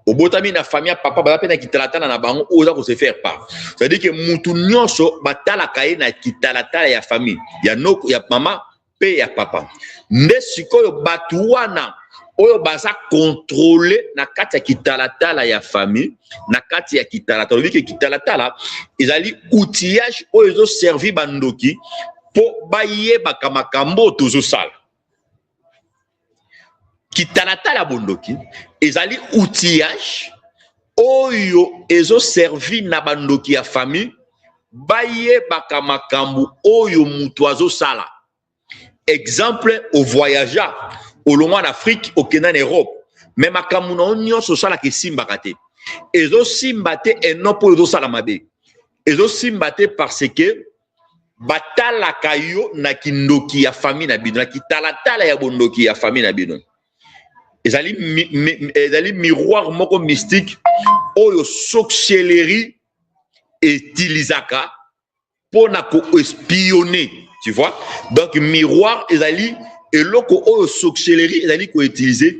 Speaker 4: Obotami na famille ya papa, baza mpe na kitalatala na bango oyo oza kose faire part. C'est-à-dire que mutu nyonso batalaka ye na kitalatala ya famille ya noko, ya mama mpe ya papa. Nde sikoyo bato wana oyo baza contrôle na kati ya kitalatala ya famille, na kati ya kitalatala, olobi ke kitalatala ezali outillage oyo ezoservi bandoki mpo bayebaka makambo oyo tozosala. Kitalatala bondoki ezali outillage oyo ezoservi na bandoki ya famille bayebaka makambo oyo moto azosala. Exemple, ovoyagea, olongwa na Afrique, okenda na Europe, mais makambo na yo nyonso osalaka esimbaka te. Ezosimba te eno mpo ezosala mabe, ezosimba te parce que batalaka yo na kindoki ya famille na bino, na kitalatala ya bondoki ya famille na bino. Ezali, mi, mi, ezali miroir moko mystique oyo sorcellerie etilisaka mpo na koespionner, tu vois. Donc miroir ezali eloko oyo sorcellerie ezali koutiliser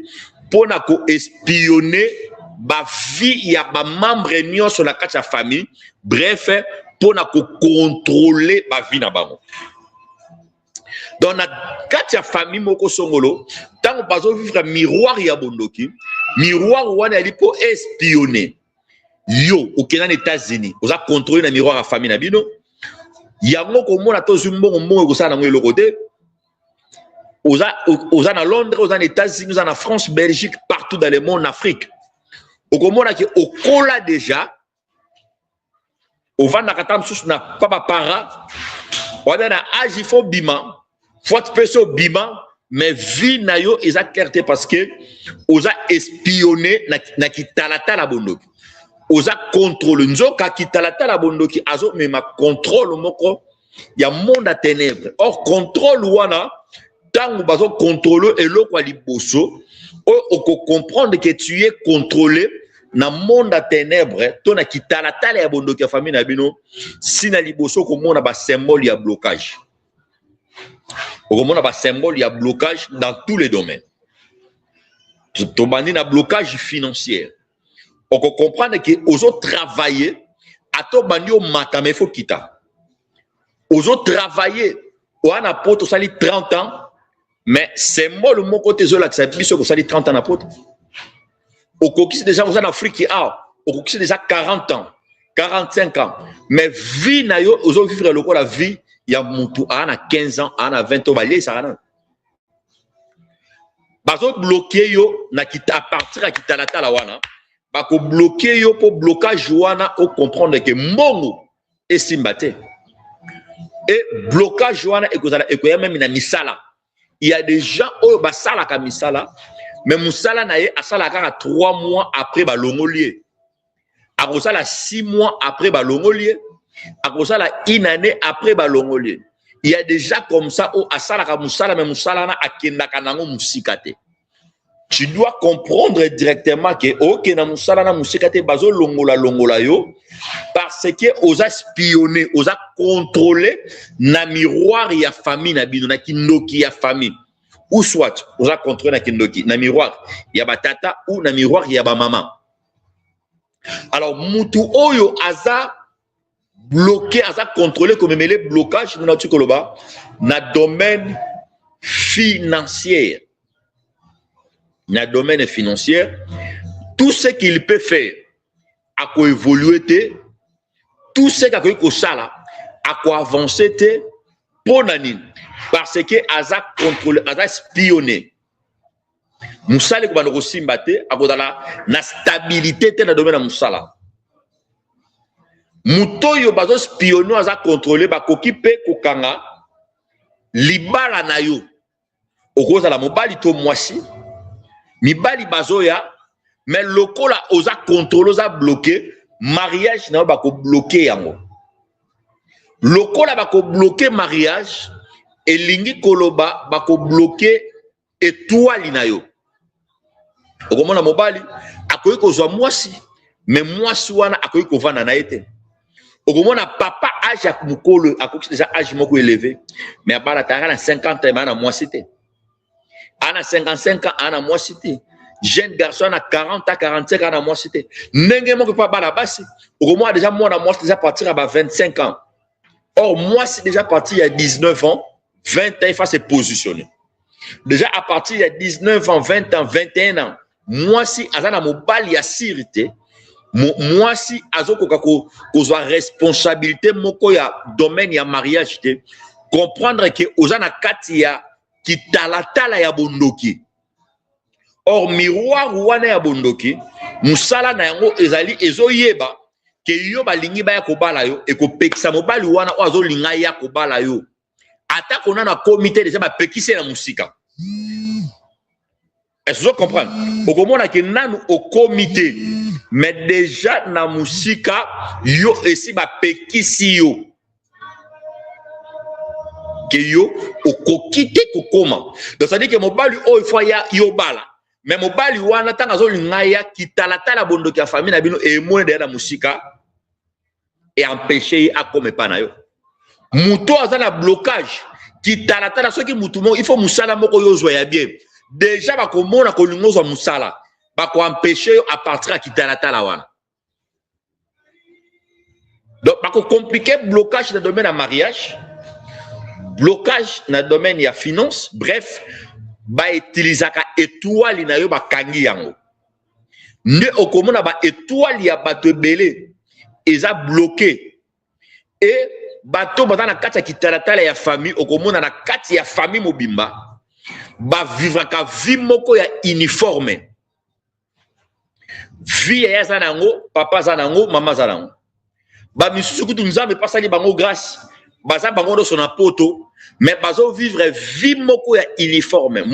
Speaker 4: mpo na koespionner bavie ya bamembre nyonso na kati ya famille, bref, mpo na kocontrôler bavie na bango. Donc na kati ya famille moko songolo, ntango bazovivre miroir ya bondoki, miroir wana yali mpo espionner yo. Okenda na États-Unis, oza contrôlé na miroir ya famille na bino. Yango komona tozwi mbongo, mbongo ekosala nango eloko te. Oza na Londres, oza na États-Unis, oza na France, Belgique, partout dans le monde, Afrique, okomona ke okola déjà, ovandaka ta mosusu na pa baparents wana, na âge il faut bima, faut mpe so obima, mais vie na yo eza clair te parce que oza espionné na kitalatala bondoki, oza contrôle. Nzoka kitalatala bondoki azomema contrôle moko ya monde ya ténèbre. Or contrôle wana, ntango bazocontrôle, eloko ya liboso oyo okocomprendre que tu es contrôlé na monde ya ténèbre to na kitalatala ya bondoki ya famille na bino, si na liboso okomona basymbole ya blocage, okomona basymbole ya blocage dans tous les domaines. Tobandi na blocage financier. Okocomprendre ke ozotravailler, ata obandi omata, mais faut kita. Ozotravailler, oya na poto, osali 30 ans, mais symbole moko te ezolakisa biso kosali 30 ans na poto. Okokisi déjà, oza na Afrique awa, okokisi déjà 40 ans, 45 ans, mais vie na yo ozovivre lokola vie ya mutu aa na 15 ans, aa na 20 ans. Baliesaka nano, bazobloquer yo na à partir ya kitalatala wana. Bakobloquer yo mpo blocage wana ocomprendre ke mbongo esimba te. E blocage wana ekozala, ekoya même na misala. Il y a des gens oyo basalaka misala, mais mosala na ye asalaka kaka 3 mois, après balongoli ye. Akosala 6 mois, après balongoli ye. Akosala une année, après balongoli ye. Il y a des gens comme ça oyo asalaka mosala, mais mosala wana akendaka nango mosika te. Tu dois comprendre directement ke okenda mosala na mosika te, bazolongola longola yo parce que oza espionné, oza contrôlé na miroir ya famille na bino, na kindoki ya famille, ou soit oza contrôlé na kindoki, na miroir ya batata ou na miroir ya bamama. Alors mutu oyo aza bloqué, aza contrôlé, komemele blocage nuna ti koloba na domaine financier. Na domaine financier, tout ce qu'il peut faire, akoévoluer te. Tout ce qu'akoki kosala, akoavance te. Mpo na nini? Parce que aza contrôlé, aza espionné. Mosala ekobanda kosimba te, akozala na stabilité te na domaine ya mosala. Moto oyo bazoespionner, aza contrôlé, bakoki mpe kokanga libala na yo. Okozala mobali to mwasi, mibali bazoya, mais lokola oza contrôlé, oza bloqué, mariage na yo bakobloquer yango. Lokola bakobloquer mariage, elingi koloba bakobloquer étoile na yo. Okomona mobali akoki kozwa mwasi, mais mwasi wana akoki kovanda na ye te. Okomona papa, âge ya mokolo, akoki déjà âge moko élevé, mais abala tanga na 50 ans, aa na mwasi te, aa na 55 ans, aa na mwasi te. Jeune garçon na 40 ans, 45 ans, na mwasi te. Ndenge moko mpo abala basi, okomona déjà mwana mwasi déjà partir ya ba 25 ans. Or mwasi déjà partir ya 19 ans, 20 ans, il faut se positionner. Déjà à partir ya 19 ans, 20 ans, 21 ans, mwasi aza na mobali ya sûr te. Mwasi azokoka kozwa responsabilité moko ya domaine ya mariage te. Comprendre ke oza na kati ya kitalatala ya bondoki. Or miroir wana ya bondoki, mosala na yango ezali ezoyeba ke yo balingi baya kobala yo, ekopekisa mobali wana oyo azolinga ya kobala yo, atako nano akomi te, deja bapekisi ye na mosika. Est-ce que comprendre? Okomona ke nanu okomi te, mais déjà na mosika yo esi bapekisi yo ke yo okoki te kokoma. Donc c'est-à-dire ke mobali oyo ifo ya yo bala, mais mobali wana ntango azolinga ya kitalatala, bondoki ya famille na bino emoni deya na mosika, eempêche ye akoma epa na yo. Moto aza na blocage kitalatala, soki mutu moko, il faut mosala moko oyo ozwa ya bien, déjà bakomona kolinga ozwa mosala, bakoempêche yo à partir ya kitalatala wana. Donc bakocompliquer blocage na domaine ya mariage, blocage na domaine ya finance. Bref, bautilisaka étoile na yo, bakangi yango. Nde okomona baétoile ya bato ebele eza bloqué. E bato baza na kati ya kitalatala ya famille, okomona na kati ya famille mobimba bavivraka vie moko ya uniforme. Vie yaya aza na yango, papa aza na yango, mama aza na yango. Bamisusu kutu, Nzambe epasali bango grâce, baza bango nyonso na poto, mais bazovivre vie moko ya uniforme.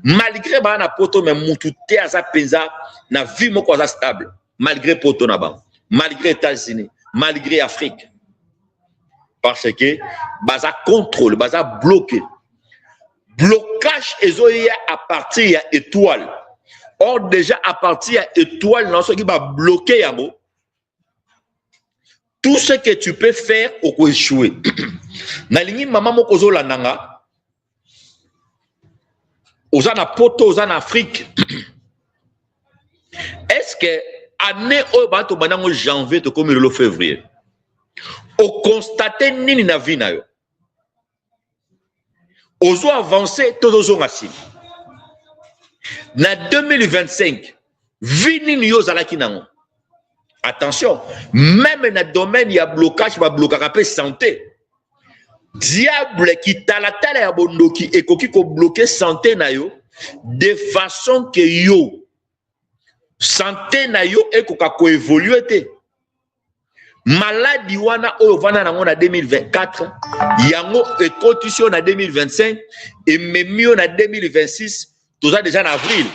Speaker 4: Malgré baa na poto, mais mutu te aza mpenza na vie moko aza stable, malgré poto na bango, malgré États-Unis, malgré Afrique, parce que baza contrôle, baza bloqué. Blocage ezoya à partir ya étoile. Or déjà à partir ya étoile na, soki babloqué yango, tout ce que tu peux faire, okoéchouer. Nalingi mama moko ozolanda nga, oza na poto, oza na Afrique, est ce que année oyo baa tobanda yango janvier, tokomi lelo février, oconstate nini na vie na yo? Ozo avance to ozozonga nsima? Na 2025, vie nini yo ozalaki nango? Attention, même na domaine ya blocage, bablokaka mpe santé. Diable, kitalatala ya bondoki ekoki kobloquer santé na yo de façon ke yo santé na yo ekoka koévoluer te. Maladi wana oyo ovanda nango na 2024, yango ekotisi yo na 2025, ememi yo na 2026. Toza déjà na avril.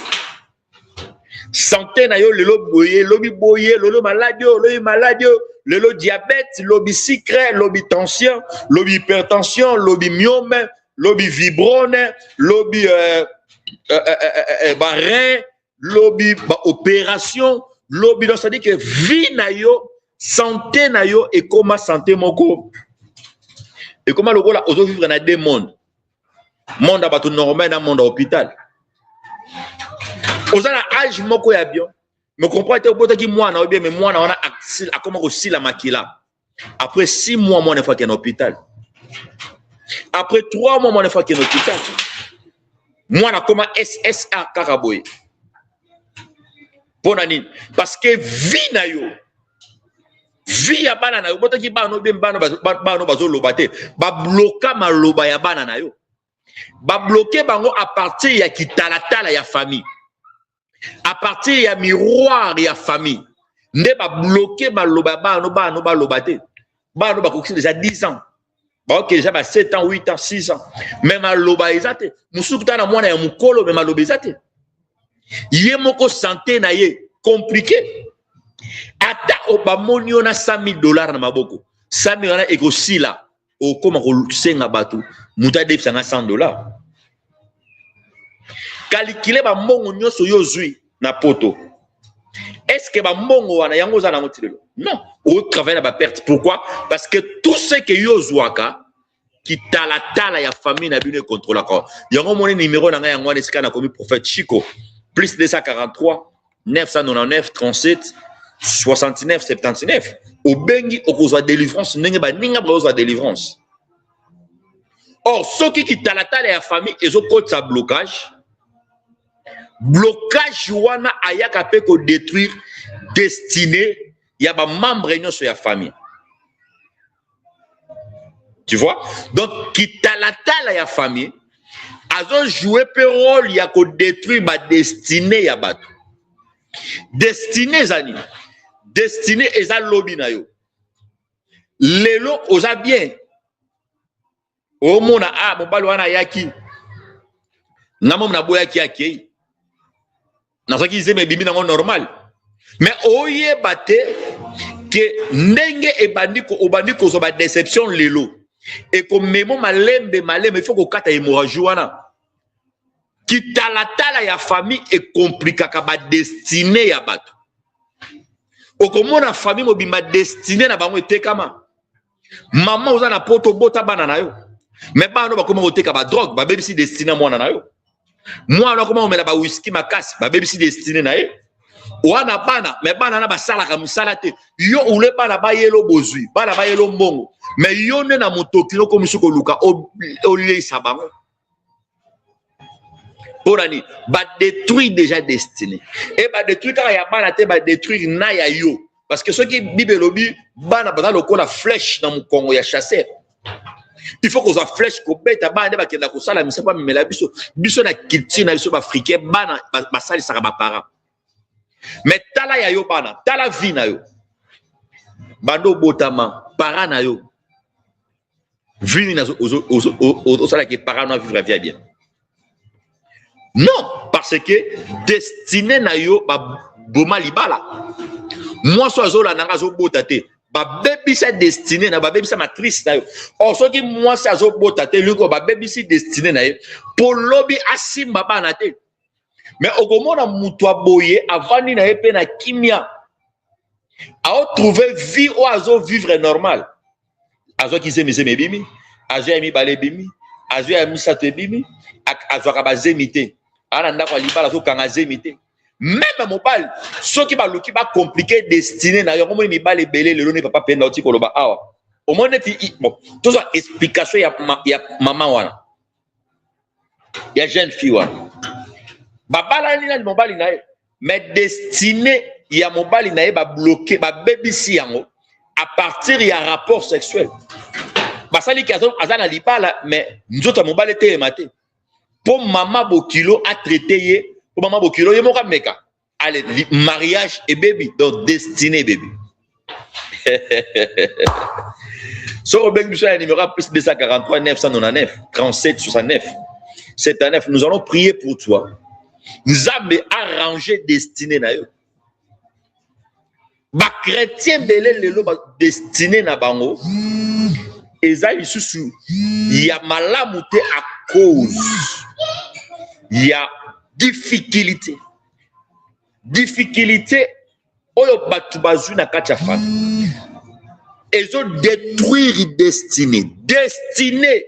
Speaker 4: Santé na yo lelo boye, lobi boye, lelo maladi oyo, lobi maladi oyo, lelo diabète, lobi sucre, lobi tension, lobi hypertension, lobi myome, lobi fibrome, lobi barein, lobi baopération, lobi. Donc c'est-à-dire que vie na yo, santé na yo ekóma santé moko ekóma lokola ozovivre na deux mondes: monde ya bato normal na monde ya hôpital. Oza na age moko ya bien, mais comprend te, obotaki mwana oyo bien, mais mwana wana akóma kosila makila. Après 6 mois, mwana efo akende hôpital. Après 3 mois, mwana efo akende hôpital. Mwana akóma ssa kaka boye. Mpo na nini? Parce que vie na yo, vie ya bana na yo, obotaki bana oyo, bana bazoloba te, babloka maloba ya bana na yo, babloquer bango à partir ya kitalatala ya famille, à partir ya miroir ya famille. Nde babloquer maloba ya bana. Bana baloba te. Bana bakokisi déjà 10 ans, baoke déjà ba 7 ans, 8 ans, 6 ans, mais maloba eza te. Mosusu kuta na mwana ya mokolo, mais maloba eza te. Ye moko santé na ye compliqué. Ata bamoni yo na 100 000 $ na maboko, 100 000 wana ekosila, okóma kosenga bato, moto adebisanga 100 $. Calculer bambongo nyonso yo ozwi na poto, est ce que bambongo wana yango oza nango ti lelo? Non, otravaille na baperte. Pourquoi? Parce que tout ce que yo ozwaka, kitalatala ya famille na bino ekontrolaka yango. Omoni numéro na ngai, yango wana esika nakomi prophète Chico, plus 243 999 37 69 79. Obengi, okozwa délivrance ndenge baninga bazozwa délivrance. Or soki kitalatala ya famille ezokotisa blocage, blocage wana ayaka mpe kodétruire destinée ya bamembre nyonso ya famille, tu vois? Donc kitalatala ya famille Azojoue mpe rôle ya kodétruire badestinée ya bato. Destinée eza nini? Destinée eza lobi na yo. Lelo oza bien, omona a mobali wana ayaki nga momo naboyaki, akei, nazwaki zemi, ebimi nango normal. Mais oyeba te ke ndenge ebandi, obandi kozwa badéception lelo, ekomemo malembe malembe. Il faut kokata hémorragie wana. Kitalatala ya famille ekomplikaka badestinée ya bato. Okomona famille mobimba, destinée na bango etekama. Mama oza na Poto, obota bana na yo, mais bana bakoma koteka badrogue, babebisi destinée ya mwana na yo. Mwana akoma komela bawiski makasi, babebisi destinée na ye wana. Bana, mais bana na basalaka mosala te. Yo ule bana bayelo bozwi, bana bayelo mbongo, mais yo nde na motoki okomisi koluka oleisa bango. Mpo na nini? Badétruire déjà destinée e badétruire kaka ya bana te, badétruire na ya yo, parce que soki Bible elobi bana baza lokola flèche na mokongo ya chasseur, il faut kozwa flèche kobeta bana nde bakenda kosala misala, bamemela biso. Biso na culture na biso baafricain, bana basalisaka baparent. Mais tala ya yo bana, tala vie na yo bando obotama, parent na yo, vie nini osalaki parent na vivre vie ya bien? Non, parce que destinée na yo baboma libala. Mwasi azolanda nga azobota te, babebisa destinée na, babebisa matrice na yo. Or soki mwasi azobota te, liko babebisi destinée na ye mpo lobi asimba bana te. Mais okomona moto aboye avandi na ye mpe na kimia, aotrouve vie oyo azovivre normal. Azwaki zemi, zemi ebimi, azwi ya mibale ebimi, azwi ya misato ebimi, azwaka bazemi te. Aa na ndako ya libala, azokanga zemi te. Même mobali, soki baluki bacompliquer destinée na yo, yango omoni mibali ebele lelo. Nde papa Penda oti koloba awa, omoni neti bon, tozwa explication ya mama wana, ya jeune fille wana. Babalani nani mobali na ye, mais destinée ya mobali na ye babloquer, babebisi yango à partir ya rapport sexuel. Basaliki aza na libala, mais nzoto ya mobali etelema te mpo mama bokilo atraite ye, mpo mama bokilo ye moko ameka. Ale, mariage ebebi, donc destinée ebebi. Soki obengi biso ya numéro plus 243 999 37 69 79, nous allons prier pour toi. Nzambe arranger destinée na yo. Bachrétien ebele lelo, badestinée na bango eza lisusu ya malamu te à cause ya difficulté. Difficulté oyo bato bazwi na kati ya famille ezodétruire destinée, destinée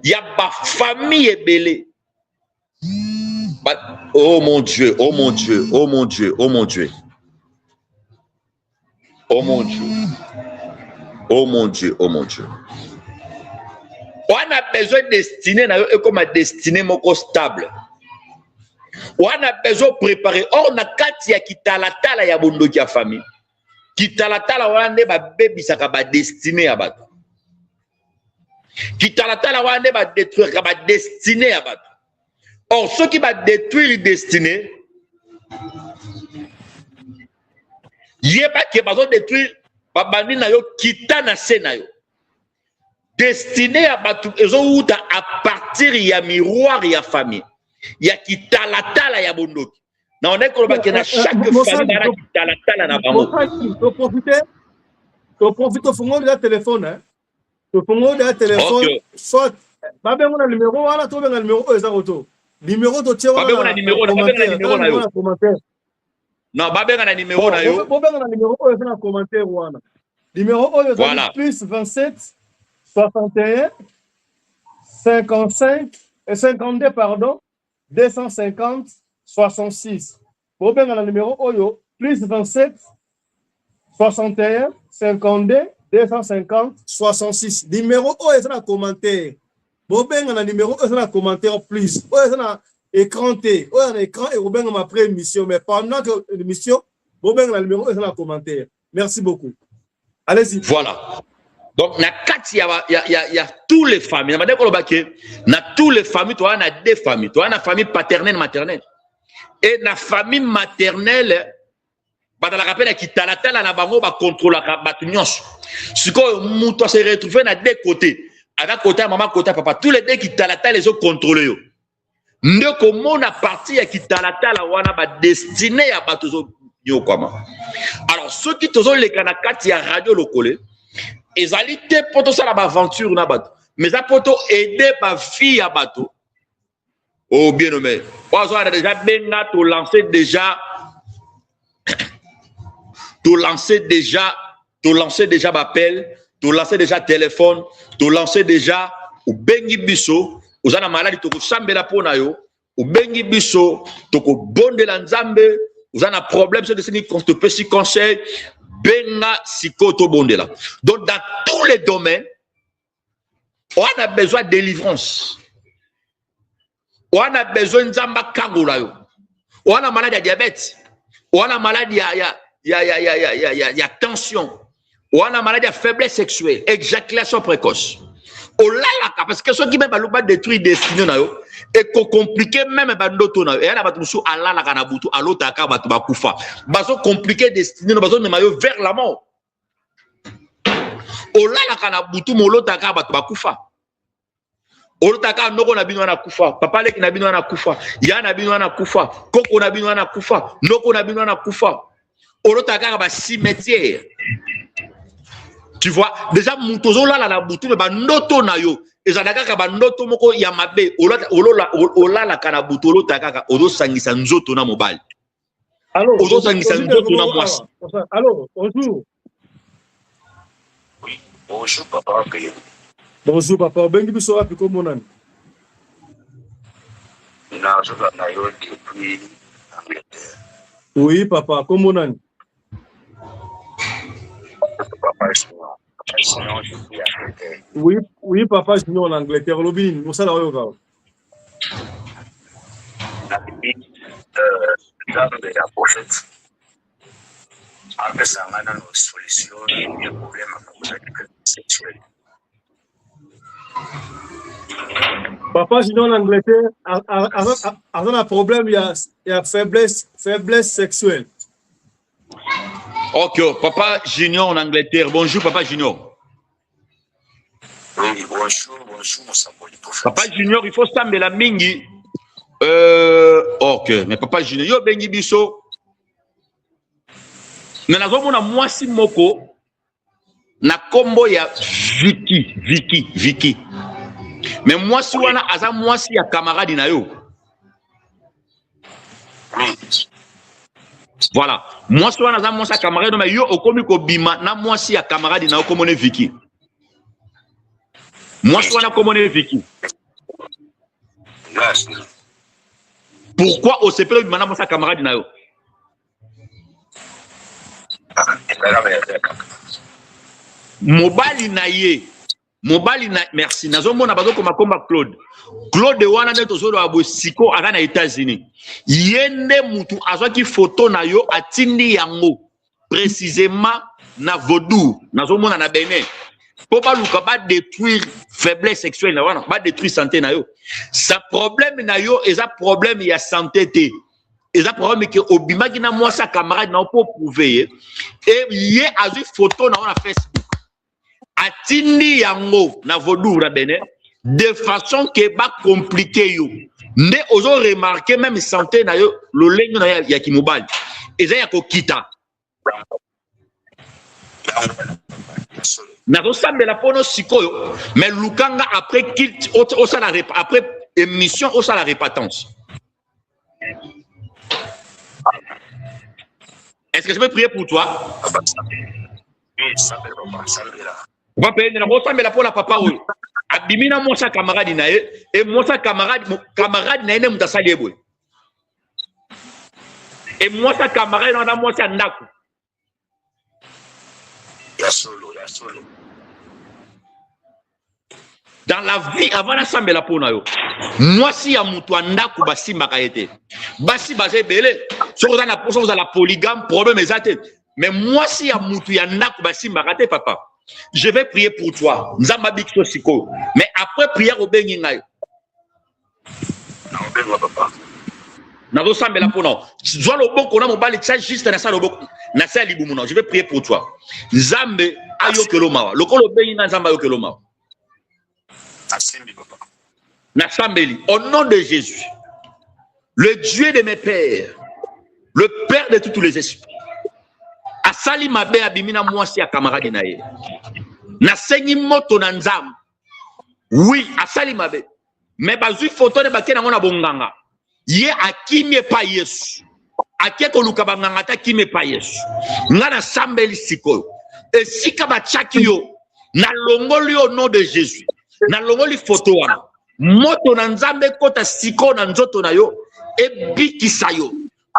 Speaker 4: ya bafamille ebele. Oh mon Dieu, oh mon Dieu, oh mon Dieu, oh mon Dieu, oh mon Dieu, oh mon Dieu, oh mon Dieu. Wana besoin destinée na yo ekoma destinée moko stable, wana besoin préparer. Or na kati ya kitalatala ya bondoki ya famille, kitalatala wana nde babebisaka badestinée ya bato. Kitalatala wana nde badétruiraka badestinée ya bato. Or soki badétruire destinée, yeba ke bazodétruire, babandi na yo kita na se na yo. Destinée ya bato ezowuta à partir ya miroir ya famille, ya kitalatala ya bondoki. Na onai koloba ke na chaque famille bana kitalatala na bango.
Speaker 3: Toprofite, tofungoli ya telefone, tofungoli ya telefone. Soit babengo na numero wana, tobenga numero oyo eza koto numero totie.
Speaker 4: Wana na numero, babenga na numero na yo. Non, babenga na numero na yo.
Speaker 3: Bobenga na numero oyo eza na commentaire wana. Numéro oyo ezali plus 27 61 55 52, pardon, 250 66. Bobenga na numéro oyo, plus 27 61 52 250 66. Numéro oyo eza na commentaire. Bobenga na numéro oyo eza na commentaire, plus oyo eza na écran te. Oyo na écran ekobengama après émission, mais pendant que émission, bobenga na numéro oyo eza na commentaire. Merci beaucoup, allez-y.
Speaker 4: Voilà. Donc na kati ya tous les familles, na bande koloba ke na tous les familles, toza na deux familles: toza na famille paternelle, maternelle. Et na famille maternelle, bazalaka mpe na kitalatala na bango, bakontrolaka bato nyonso. Sikoyo moto ase retrouve na deux côtés, aza côté ya mama, côté ya papa, tous les deux kitalatala ezokontrole yo. Nde komona partie ya kitalatala wana, badestine ya bato ezonyokwama. Alors soki tozoleka na kati ya Radio Lokole, ezali te mpo tosala baaventure na bato, mais eza mpo toaide bafille ya bato. Oh bien nommé, oyo azwana déjà, benga, tolance déjà, tolance déjà, tolance déjà baappel, tolance déjà téléphone, tolance déjà. Obengi biso, oza na maladi, tokosambela mpo na yo. Obengi biso, tokobondela Nzambe. Oza na problème, soki esengi topesi conseil, benga sikoyo, tobondela. Donc dans tous les domaines, on a besoin de délivrance, on a besoin Nzambe akangola yo. Oza maladi ya diabète, oza maladi ya tension, oza maladi ya faiblesse sexuelle, éjaculation précoce, olalaka parce que soki même balobi badétruire destinée na yo, ekocompliquer même bandoto na yo. Eya na bato mosusu alalaka na butu, alotaka bato bakufa, bazocompliquer destinée na, bazomema yo vers la mort. Olalaka na butu, molotaka bato bakufa, olotaka noko na bino wana kufa, papa leki na bino wana kufa, ya na bino wana kufa, koko na bino wana kufa, noko na bino wana kufa, olotaka kaka bacimetière. Tu vois déjà, moto ozolala na butu, mais bandoto na yo ezalaka kaka bandoto moko ya mabe. Olalaka na butu, olotaka kaka ozosangisa nzoto na mobali, ozosangisa nzoto na mwasi.
Speaker 3: Allo, bonjour.
Speaker 5: Oui, bonjour papa.
Speaker 3: Bonjour papa, obengi biso wapi, komonani?
Speaker 5: Nazolanda yo depuis Angleterre.
Speaker 3: Oui papa, komonani?
Speaker 5: Papa Junior. Papa Junior depuis Angleterre.
Speaker 3: Oui, papa Junior en Angleterre, olobi nini? Mosala oyo kaka.
Speaker 5: Nalingi Nzambe ya prophète apesa nga nano solution ya problème ya sexuel.
Speaker 3: Papa Junior en Angleterre aza na problème ya faiblesse sexuelle.
Speaker 4: Ok, Papa Junior en Angleterre. Bonjour, Papa Junior.
Speaker 5: Oui, bonjour, bonjour, mosakoli prophète.
Speaker 4: Papa Junior, il faut sambela mingi. Ok, mais Papa Junior, yo bengi biso. Mais nazomona mwasi moko na kombo ya Vicky, Vicky, Vicky. Mais mwasi wana aza mwasi ya camarade na yo.
Speaker 5: Oui.
Speaker 4: Voilà. Mwasi wana aza mwasi ya camarade, mais yo okomi kobima na mwasi ya camarade na yo, komone Vicky. Mwasi wana komone Vicky.
Speaker 5: Merci.
Speaker 4: Pourquoi osepeli obima na mwasi ya camarade na yo? Mobali na ye, mobali na, merci, nazomona bazokoma komba Claude. Claude wana nde tozoloba boye siko aza na États-Unis. Ye nde mutu azwaki photo na yo, atindi yango précisément na Vaudou, nazomona na Benin, mpo baluka badétruire faiblesse sexuelle na wana, badétruire santé na yo. Sa problème na yo eza problème ya santé te, eza problème ke obimaki na mwasi ya camarade na yo mpo prouve ye. E ye azwi photo na yo na Facebook, atindi yango na Vaudou na Benin de façon ke bacomplique yo. Nde ozo remarke même santé na yo, lolenge na yo ya kimobali eza ya kokita. Nazosambela mpono sikoyo, mais lukanga après culte, osala après émission, osala repentance. Est-ce que je peux prier pour toi? Papa, nakosambela mpo na papa oyo abimi na mwasi ya camarade na ye, e mwasi ya camarade na ye nde moto asali ye boye. E mwasi ya camarade na mwasi ya ndako.
Speaker 5: Ya solo, ya solo.
Speaker 4: Dans la vie, avant nasambela mpo na yo, mwasi ya moto ya ndako basimbaka ye te. Basi baza ebele, soki oza na mposa ozala polygame, problème eza te, mais mwasi ya motu ya ndako basimbaka te, papa. Je vais prier pour toi. Nzambe abiki yo sikoyo. Mais après prière obengi ngai.
Speaker 5: Nakobenga papa.
Speaker 4: Nazosambela mpo na zwa loboko na mobali tia juste na sa loboko na sa libumu na. Je vais prier pour toi. Nzambe ayokelo mawa. Lokola obengi ngai Nzambe ayokelo mawa.
Speaker 5: Asimbi papa.
Speaker 4: Nasambeli au nom de Jésus. Le Dieu de mes pères, le père de tous les esprits. Asali mabe abimi na mwasi ya camarade na ye. Nasengi moto na Nzambe. Oui, asali mabe. Mais bazwi photo ne batie nango na bonganga. Ye akimi epai Yesu. Ake koluka banganga te akimi epai Yesu. Nga nasambeli sikoyo. Esika batiaki yo, nalongoli yo au nom de Jésus. Nalongoli photo wana. Moto na Nzambe ekota sikoyo na nzoto na yo, ebikisa yo.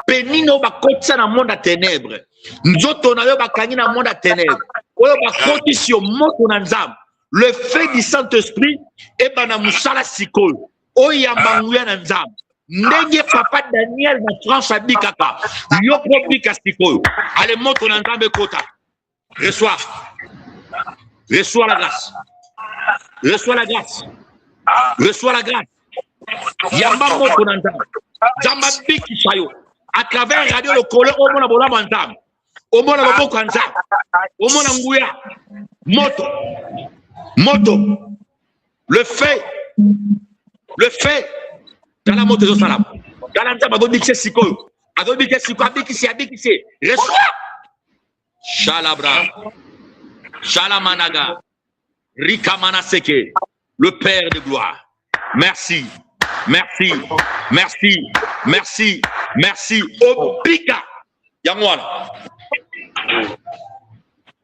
Speaker 4: Penino bakotisa na monde ya ténèbres. Nzoto na yo bakangi na monde ya ténèbres. Oyo bakotisi yo moto na Nzambe. Le feu du Saint-Esprit ebana mosala sikoyo. Oyamba nguya na Nzambe. Ndenge papa Daniel na France abikaka, yo mpo obika sikoyo. Ale moto na Nzambe ekota. Reçois. Reçois la grâce. Reçois la grâce. Reçois la grâce. Yamba moto na Nzambe. Nzambe abikisa yo. À travers radio lokolo omona bolamu ya Nzambe. Omona loboko ya Nzambe. Omona nguya. Moto. Moto. Le fait. Le fait. Tala moto ezosalama. Tala Nzambe azobikisa sikoyo. Azobikisa sikoyo, abikisi, abikisi. Reçois. Shalabra. Shalamanaga. Rikamanaseke. Le Père de gloire. Merci. Merci. Merci. Merci. Merci. Obika. Yango wana.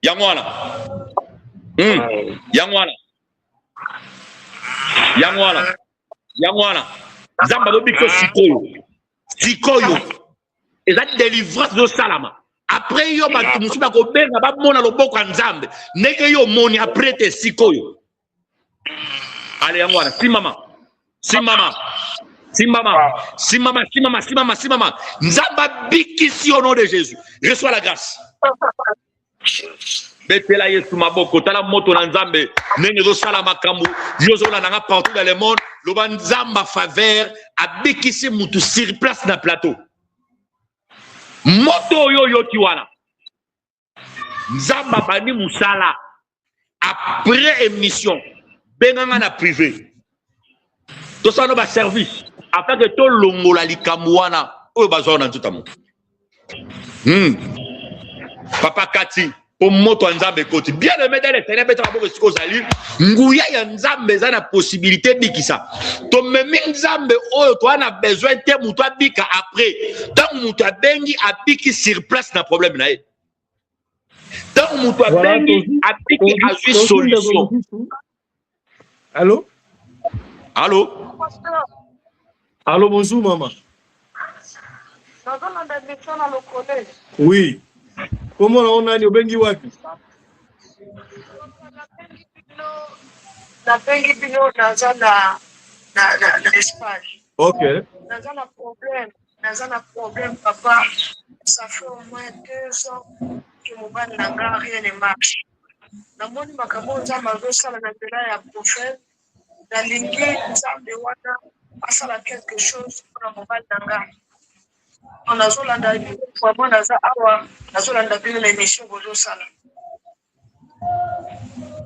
Speaker 4: Yango wana. Yango wana. Yango wana. Yango wana. Nzambe azobika sikoyo. Sikoyo. Eza délivrance ezosalama. Après yo bato mosusu bakobenga bamona loboko ya Nzambe ndenge yo omoni après te sikoyo. Ale yango wana simama. Simama. Simama. Simama, simama, simama, simama. Nzambe abikisi au nom de Jésus. Reçois la grâce. Betela Yesu maboko, tala moto na Nzambe ndenge ezosala makambo. Yo ozolanda nga partout dans le monde, loba Nzambe a faveur abikisi mutu sur place na plateau. Moto oyo oyoki wana, Nzambe abandi mosala après émission, benga nga na privé. Tosala no ba service afin que tolongola likambo wana oyo bazwa na nzoto ya moto. Papa Kati, po moto ya Nzambe ekoti. Bien aimé dans le Seigneur, beta maboko esika ozali. Nguya ya Nzambe eza na possibilité ebikisa. Tomemi Nzambe oyo toza na besoin te moto abika après. Tango moto abengi abiki sur place na problème na ye. Tango moto abengi abiki azwi solution.
Speaker 3: Allô?
Speaker 4: Allô?
Speaker 3: Allô, bonjour maman. Oui. Comment on a obengi wapi?
Speaker 6: Nabengi bino naza na na na, na Espagne.
Speaker 3: OK.
Speaker 6: Naza na problème, naza na problème papa. Ça fait au moins 2 ans que mobali na nga rien ne marche. Namoni makambo oyo Nzambe azosala na nzela ya prophète. Nalingi Nzambe wana asala quelque chose mpona mobali na nga. Nazolanda vraiment, naza awa nazolanda bino na émission bozosala.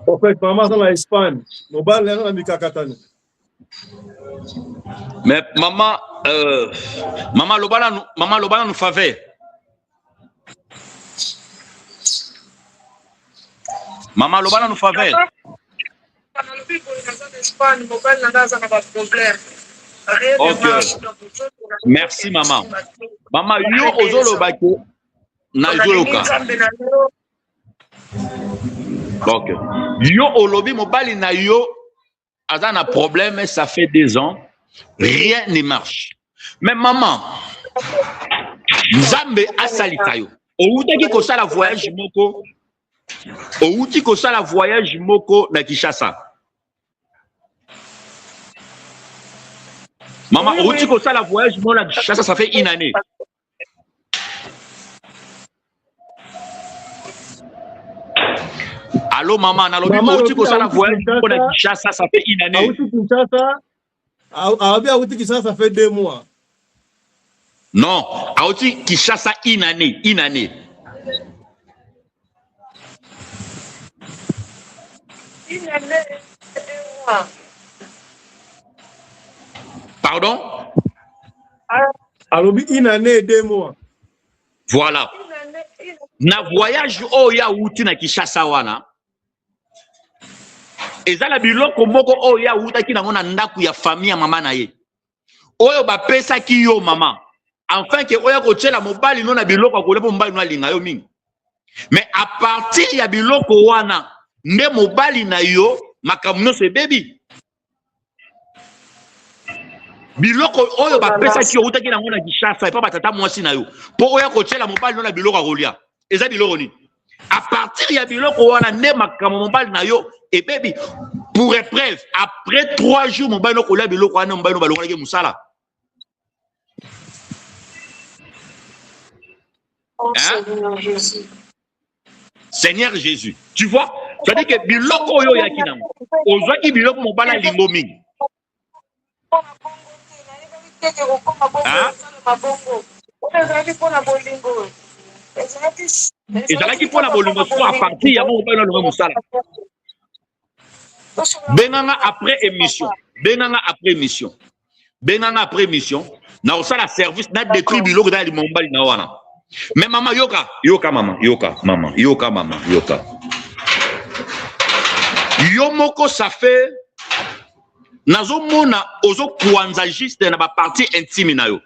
Speaker 3: Prophète, maman aza na Espagne, mobali aza na mikakatano.
Speaker 4: Mais maman, maman loba maman loba nous faveur. Maman loba nous faveur. Ok. Merci maman. Maman yo ozoloba ke nazoloka. Ok. Yo olobi mobali na yo aza na problème, ça fait 2 ans, rien ne marche. Mais maman, Nzambe asalisa yo. Outaki kosala voyage moko, outi kosala voyage moko na Kinshasa. Maman, outi kosala voyage moko na Kinshasa, ça fait une année. Allo maman, nalobi
Speaker 3: Mama
Speaker 4: outi
Speaker 3: alobi
Speaker 4: kosala
Speaker 3: awuti
Speaker 4: voyage mpo na
Speaker 3: Kinshasa,
Speaker 4: Kinshasa, ça fait une année.
Speaker 3: awuti Kinshasa, alobi awuti Kinshasa, ça fait 2 mois.
Speaker 4: Non, auti Kinshasa une année, une année.
Speaker 6: Une année et 2 mois.
Speaker 4: Pardon?
Speaker 3: Alobi une année et 2 mois.
Speaker 4: Voilà.
Speaker 6: Une année, une
Speaker 4: Na voyage oyo ya wuti na Kinshasa wana, eza na biloko moko oyo ya wutaki nango na ndako ya famille ya mama na ye, oyo bapesaki yo mama, enfin ke oyo kotiela mobali no na biloko ya kolia mpo mobali no alinga yo mingi. Mais à partir ya biloko wana nde mobali na yo makambo nyonso ebebi. Biloko oyo bapesaki yo, outaki nango na Kinshasa epa batata mwasi na yo, mpo oya kotiela mobali no na biloko ya kolia, eza biloko nini? À partir ya biloko wana nde makambo mobali na yo ebebi. Pour épreuve, après 3 jours mobali no kolia biloko wana, mobali no balongolaki mosala.
Speaker 6: Oh,
Speaker 4: Hein?
Speaker 6: Seigneur Jésus.
Speaker 4: Seigneur Jésus, tu vois, c'est à dire que biloko oyo oyaki nango, ozwaki biloko mobali alingo mingi.
Speaker 6: Mpona bongo te, nayebaki te ke kokoma bongo.
Speaker 4: Hein?
Speaker 6: Esalema bongo oyo ezalaki mpona bolingo, ezalaki
Speaker 4: Ezalaki mpona bolingo. So à partir yango mobali no alonga mosala. Benganga après émission, benganga après émission, benganga après émission. Na kosala service na détruire biloko eza ya mobali na wana. Mais mama, yoka, yoka mama, yoka mama, yoka mama, yoka yo moko. Ça fait nazomona ozokwanza juste na bapartie intime na yo.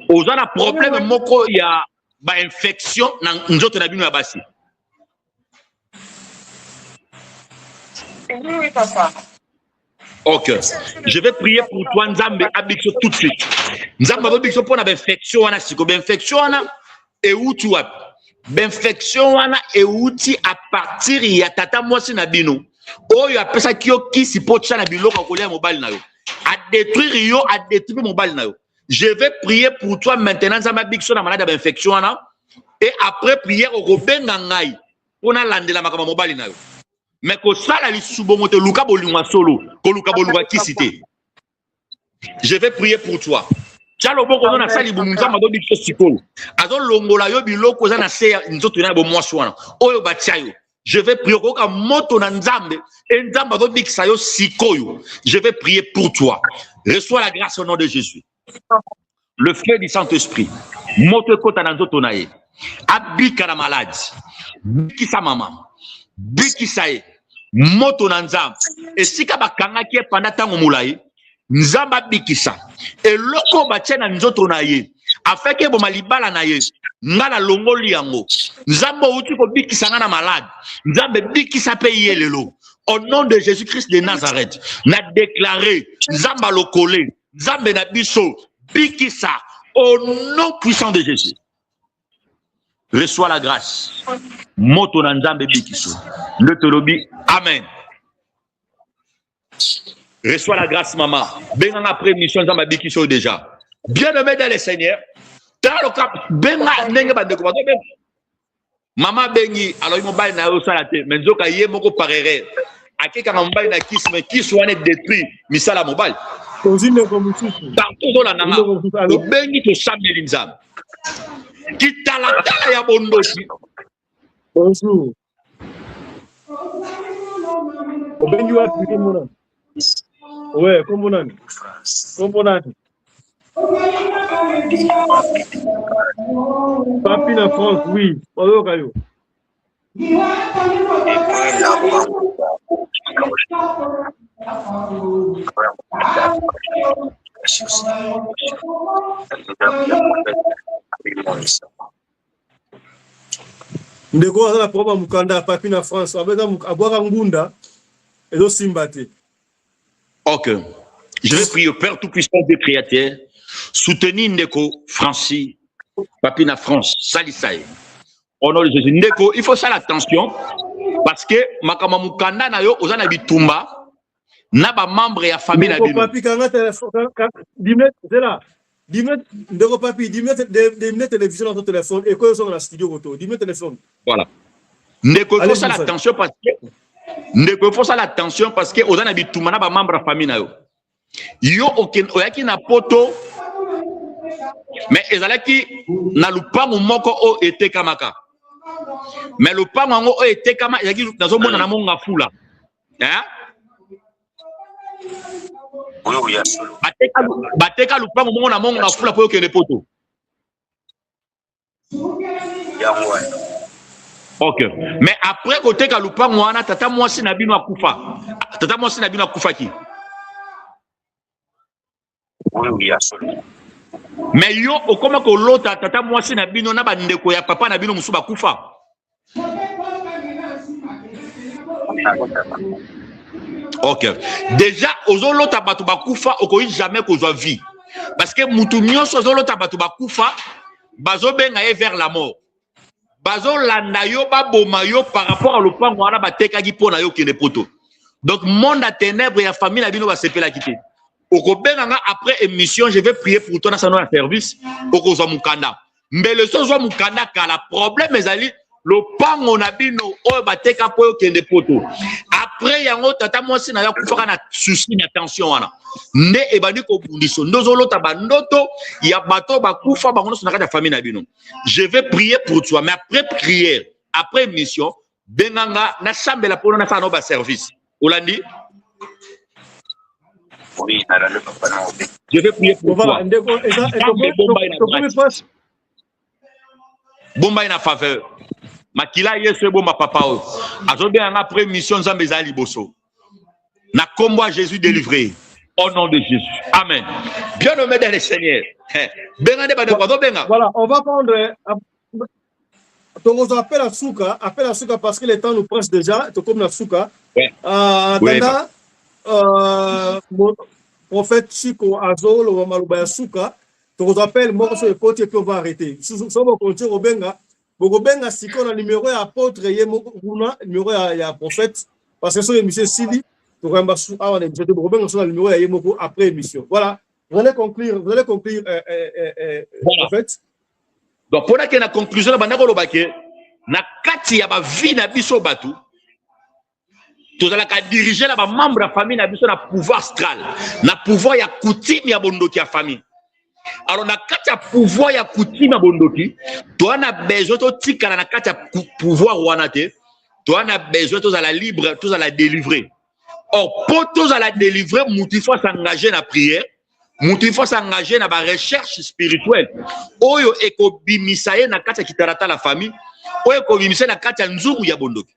Speaker 4: Oza na problème moko ya bainfection na nzoto na bino ya basi.
Speaker 6: Oui, papa.
Speaker 4: Ok, je vais prier pour toi. Nzambe abikisa tout de suite. Nzambe azobikisa mpona bainfection wana. Siko bainfection wana euti wapi? Bainfection wana euti à partir ya tata mwasi na bino oyo apesaki yo kisi mpo tia na biloko ya kolia ya mobali na yo. Adétruire yo, adétruire mpe mobali na yo. Je vais prier pour toi maintenant. Nzambe abikisa na maladi ya bainfection wana. Et après prière, okobenga ngai mpo nalandela makambo ya mobali na yo. Mais kosala lisusu bongo te. Luka bolingo ya solo, koluka bolingo ya kisi te. Je vais prier pour toi. Tia loboko ozo na sali libumu. Nzambe azobikisa sikoyo, azolongola yo biloko eza na se ya nzoto na ya bomwasi wana oyo batia yo. Je vais prier, okoyoka moto na Nzambe e Nzambe azobikisa yo sikoyo. Je vais prier pour toi. Reçois la grâce au nom de Jésus. Le feu du Saint-Esprit, moto ekota na nzoto na ye, abika na maladi. Bikisa mama, bikisa ye. Moto na Nzambe, esika bakangaki ye panda ntango molai, Nzambe abikisa eloko batie na nzoto na ye afeki eboma libala na ye. Nga nalongoli yango. Nzambe outi kobikisa nga na malade, Nzambe bikisa mpe ye lelo au nom de Jésus Christ de Nazareth. Na déclaré, Nzambe alokole, Nzambe na biso, bikisa au nom puissant de Jésus. Reçois la grâce. Moto na Nzambe bikiso nde tolobi amen. Reçois la grâce, maman. Benganga après mission. Nzambe abikiso déjà. Bien aimé dans le Seigneur, tala loka benga ndenge bandeko bazobenga. Mama abengi, alobi mobali na ye osala te, mais nzoka ye moko par erreur akekanga mobali na kisi, mais kisi wana edétruit misala ya mobali.
Speaker 3: Ozwi ndeko mosusu.
Speaker 4: Partout ozolanda nga.
Speaker 3: Ndeko mosusu, allo?
Speaker 4: Obengi, tosambeli Nzambe. Kitalatala ya bondoki.
Speaker 3: Bonjour, obengi wapi? Kombo nani? We, kombo nani? Kombo nani? Papi na France, oui, oyoka yo.
Speaker 5: Et puis, la
Speaker 3: Ndeko aza na problème ya mokanda ya Papi na France, abeza abwaka ngunda, ezosimba te.
Speaker 4: Ok. Je vais prier au Père Tout-Puissant, Dieu Créateur. Soutenir Ndeko Francis, Papi na France, salisa ye. Au nom de Jésus. Ndeko, il faut faire attention parce que makambo mukanda na yo oza na bitumba na ba membre ya famille na
Speaker 3: Ndeko
Speaker 4: bino.
Speaker 3: Papi, kanga telefone, dime, zela. Diminue, ndeko Papi, diminue, diminue télévision dans ton téléphone et quoi sur la studio koto. Diminue téléphone.
Speaker 4: Voilà. Ndeko, il faut ça attention parce que ndeko, il faut ça attention parce que oza na bituma na ba membre ya famille na yo. Yo oyaki na poto mais ezalaki na lupango moko oyo etekamaka. Mais lupango yango oyo etekama ezalaki nazomona na monga fula. Hein?
Speaker 5: Oyo ya solo.
Speaker 4: Bateka, bateka lupango moko na mongo na fula po okende poto.
Speaker 5: Yango wana.
Speaker 4: Ok. Mais après koteka lupango wana tata mwasi na bino akufa. Tata mwasi na bino akufaki.
Speaker 5: Oyo ya solo.
Speaker 4: Mais yo okoma kolota tata mwasi na bino na bandeko ya papa na bino mosusu bakufa. Ok. Déjà ozolota bato bakufa okoki jamais kozwa vie. Parce que mutu nyonso azolota bato bakufa bazobenga ye vers la mort. Bazolanda yo baboma yo par rapport à lopango wana batekaki mpo na yo okende poto. Donc monde ya ténèbres ya famille na bino basepelaki te. Okobenga nga après émission, je vais prier pour toi na sano ya service, okozwa mokanda. Mbele so ozwa mokanda kala, problème ezali lopango na bino oyo bateka mpo yo okende poto. Après yango tata mwasi na yo akufaka na souci na tension wana nde ebandi kobundisa, nde ozolota bandoto ya bato bakufa bango nyonso na kati ya famille na bino. Je vais prier pour toi, mais après prière, après émission, benga nga nasambela mpona nasala nao baservice. Olandi?
Speaker 5: Oui, nalandi papa na obe.
Speaker 4: Je vais prier pour
Speaker 3: Voilà,
Speaker 4: toi.
Speaker 3: ndeko, eza
Speaker 4: Nzambe bomba ye na
Speaker 3: tokomi
Speaker 4: grâce.
Speaker 3: presque
Speaker 4: Bomba ye na faveur. Makila Yesu ebomba papa oyo. Azobenga nga après mission Nzambe ezali liboso. Na kombo ya Jésus délivré. Au nom de Jésus. Amen. Bien nommé dans le Seigneur. Benga nde bandeko bazobenga.
Speaker 3: Voilà, on va prendre tokozwa appel à suka, appel à suka parce que le temps nous presse déjà, tokomi na suka.
Speaker 4: Ouais.
Speaker 3: En
Speaker 4: Ouais,
Speaker 3: attendant, prophète Chico azoloba maloba ya suka, tokozwa appel moko so ekoti et puis on va arrêter. So bokontinue kobenga, bokobenga sikoyo na numéro ya apôtre ye moko kuna, numéro ya prophète, parce que soki émission esili, tokoyamba awa na émission te, bokobenga so na numéro ya ye moko après émission. Voilà, vous allez conclure, vous allez conclure,
Speaker 4: Voilà.
Speaker 3: prophète.
Speaker 4: Donc mpona ke na conclusion na banda koloba ke na kati ya bavie na biso bato tozalaka dirige na bamembre ya famille na biso na pouvoir astral, na pouvoir ya coutume ya bondoki ya famille. Alors na kati ya pouvoir ya coutume ya bondoki, toza na besoin totikala na kati ya pouvoir wana te, toza na besoin tozala libre, tozala délivré. Or po tozala délivré, mutu il faut s'engager na prière, mutu il faut s'engager na ba recherche spirituelle oyo ekobimisa ye na kati ya kitarata la famille, oyo ekobimisa ye na kati ya nzungu ya bondoki.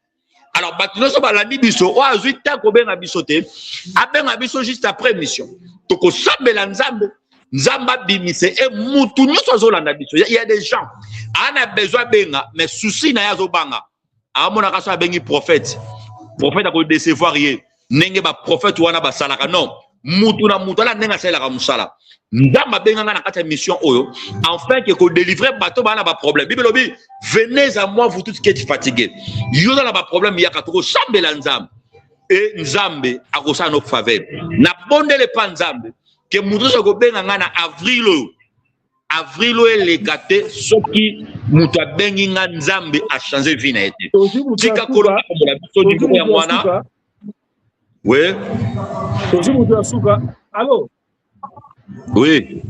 Speaker 4: Alors bato nyonso balandi biso, oyo azwi ntango kobenga biso te, abenga biso juste après mission, tokosambela Nzambe, Nzambe abimise. E mutu nyonso azolanda biso, il y a des gens aa na besoin abenga, mais souci na ye azobanga, amonaka so abengi prophète, prophète akodecevoir ye ndenge baprophète wana basalaka. Non, mutu na mutu ala ndenge asalelaka mosala. Nzambe abenganga na kati ya mission oyo enfin ke kodélivre bato baa na baproblème. Bible elobi: "Venez à moi, vous tous qui êtes fatigués." Yo oza na baproblème, yaka, tokosambela Nzambe e Nzambe akosala no faveur. Nabondele epa Nzambe ke mutu nyonso akobenga ngai na avril oyo, avril oyo eleka te, soki moto abengi nga, Nzambe achange vie na ye te.
Speaker 3: Tozwi moto ya
Speaker 4: Tika
Speaker 3: suka.
Speaker 4: Kolo akombola biso.
Speaker 3: Tozwi
Speaker 4: Nimero
Speaker 3: moto
Speaker 4: yango
Speaker 3: ya
Speaker 4: wana.
Speaker 3: suka.
Speaker 4: Oui.
Speaker 3: Tozwi moto ya suka. Allo?
Speaker 4: Oui.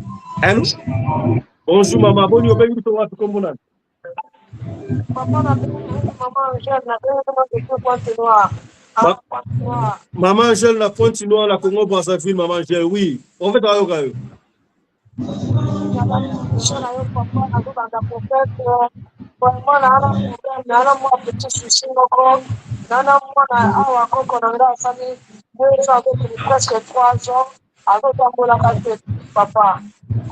Speaker 3: Allo, bonjour mama, boni? Obengi biso wapi? Kombo nani?
Speaker 6: Papa, na mama Angèle, na depuis Pointe Noire. Pointe Noire.
Speaker 3: Mama Angèle na Pointe Noire na Congo Brazzaville. Mama Angèle, oui, prophète ayoka yo.
Speaker 6: Mission na yo papa, nazobanda prophète, vraiment naa na problème, naa na mwa petit souci moko, naa na mwana awa, koko na ngai asali 2 ans, azokende presque 3 ans, azotambolaka te papa,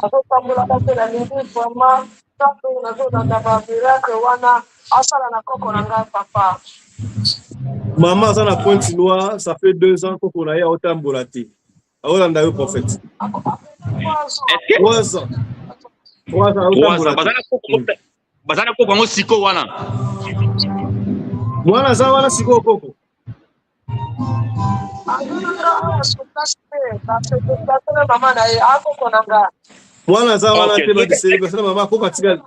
Speaker 6: azotambolaka te. Nalingi vraiment ntango nazolanda bamiracle wana asala na koko na ngai papa.
Speaker 3: Mama aza na Pointe Noire, ça fait 2 ans koko na ye aotambola te. Aolanda yo, prophète.
Speaker 6: 3 ans.
Speaker 4: Est-ce que
Speaker 3: 3 ans, 3 ans.
Speaker 4: 3 ans.
Speaker 3: Aotambola
Speaker 4: Baza
Speaker 3: te.
Speaker 4: na koko, baza na koko yango sikoyo wana.
Speaker 3: Mwana aza wana sikoyo, koko.
Speaker 6: Azonanga awa sur place te, basedéplace na mama na ye, akoko na ngai.
Speaker 3: Mwana aza wana te, ba celebration na mama akoka tika.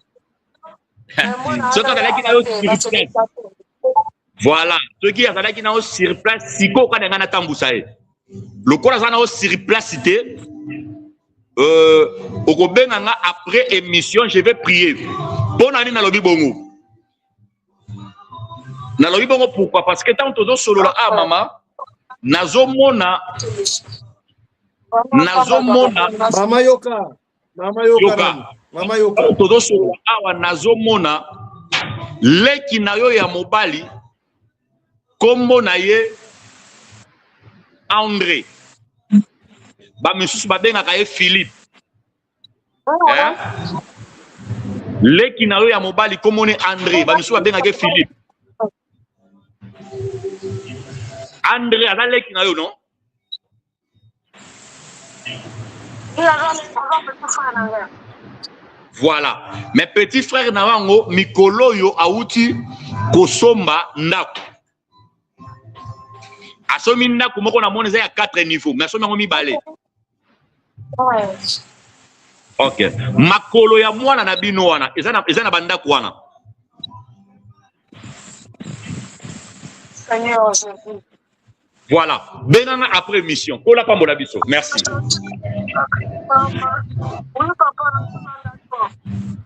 Speaker 4: Soki azalaki na yo sur place, voilà, soki azalaki na yo sur place sikoyo kaka ngai natambusa ye. Lokola aza na yo sur place te, okobenga nga après émission, je vais prier. Mpo na nini nalobi bongo? Nalobi bongo pourquoi? Parce que ntango tozosolola, a mama, nazomona nazomona
Speaker 3: Mama yoka, mama yoka.
Speaker 4: Yoka.
Speaker 3: Mama yoka.
Speaker 4: Ntango tozosolola awa, nazomona leki na yo ya mobali, nkombo na ye André, bamisusu babengaka ye Philippe, eh? Leki na yo ya mobali, nkombo ne André, bamisusu babengaka ye Philippe. André aza leki na yo, non?
Speaker 6: Oui, aza petit frère na ngai.
Speaker 4: Voilà, mais petit frère na yango, mikolo oyo awuti kosomba ndako. Asombi ndako moko, na moni eza ya 4 niveau, mais asombi yango mibale. Ok, makolo ya mwana na bino wana eza na bandako wana.
Speaker 6: Seigneur Jésus.
Speaker 4: Voilà, benganga après émission. Kola pambola biso, merci.
Speaker 6: Papa. Oui, papa, d'accord.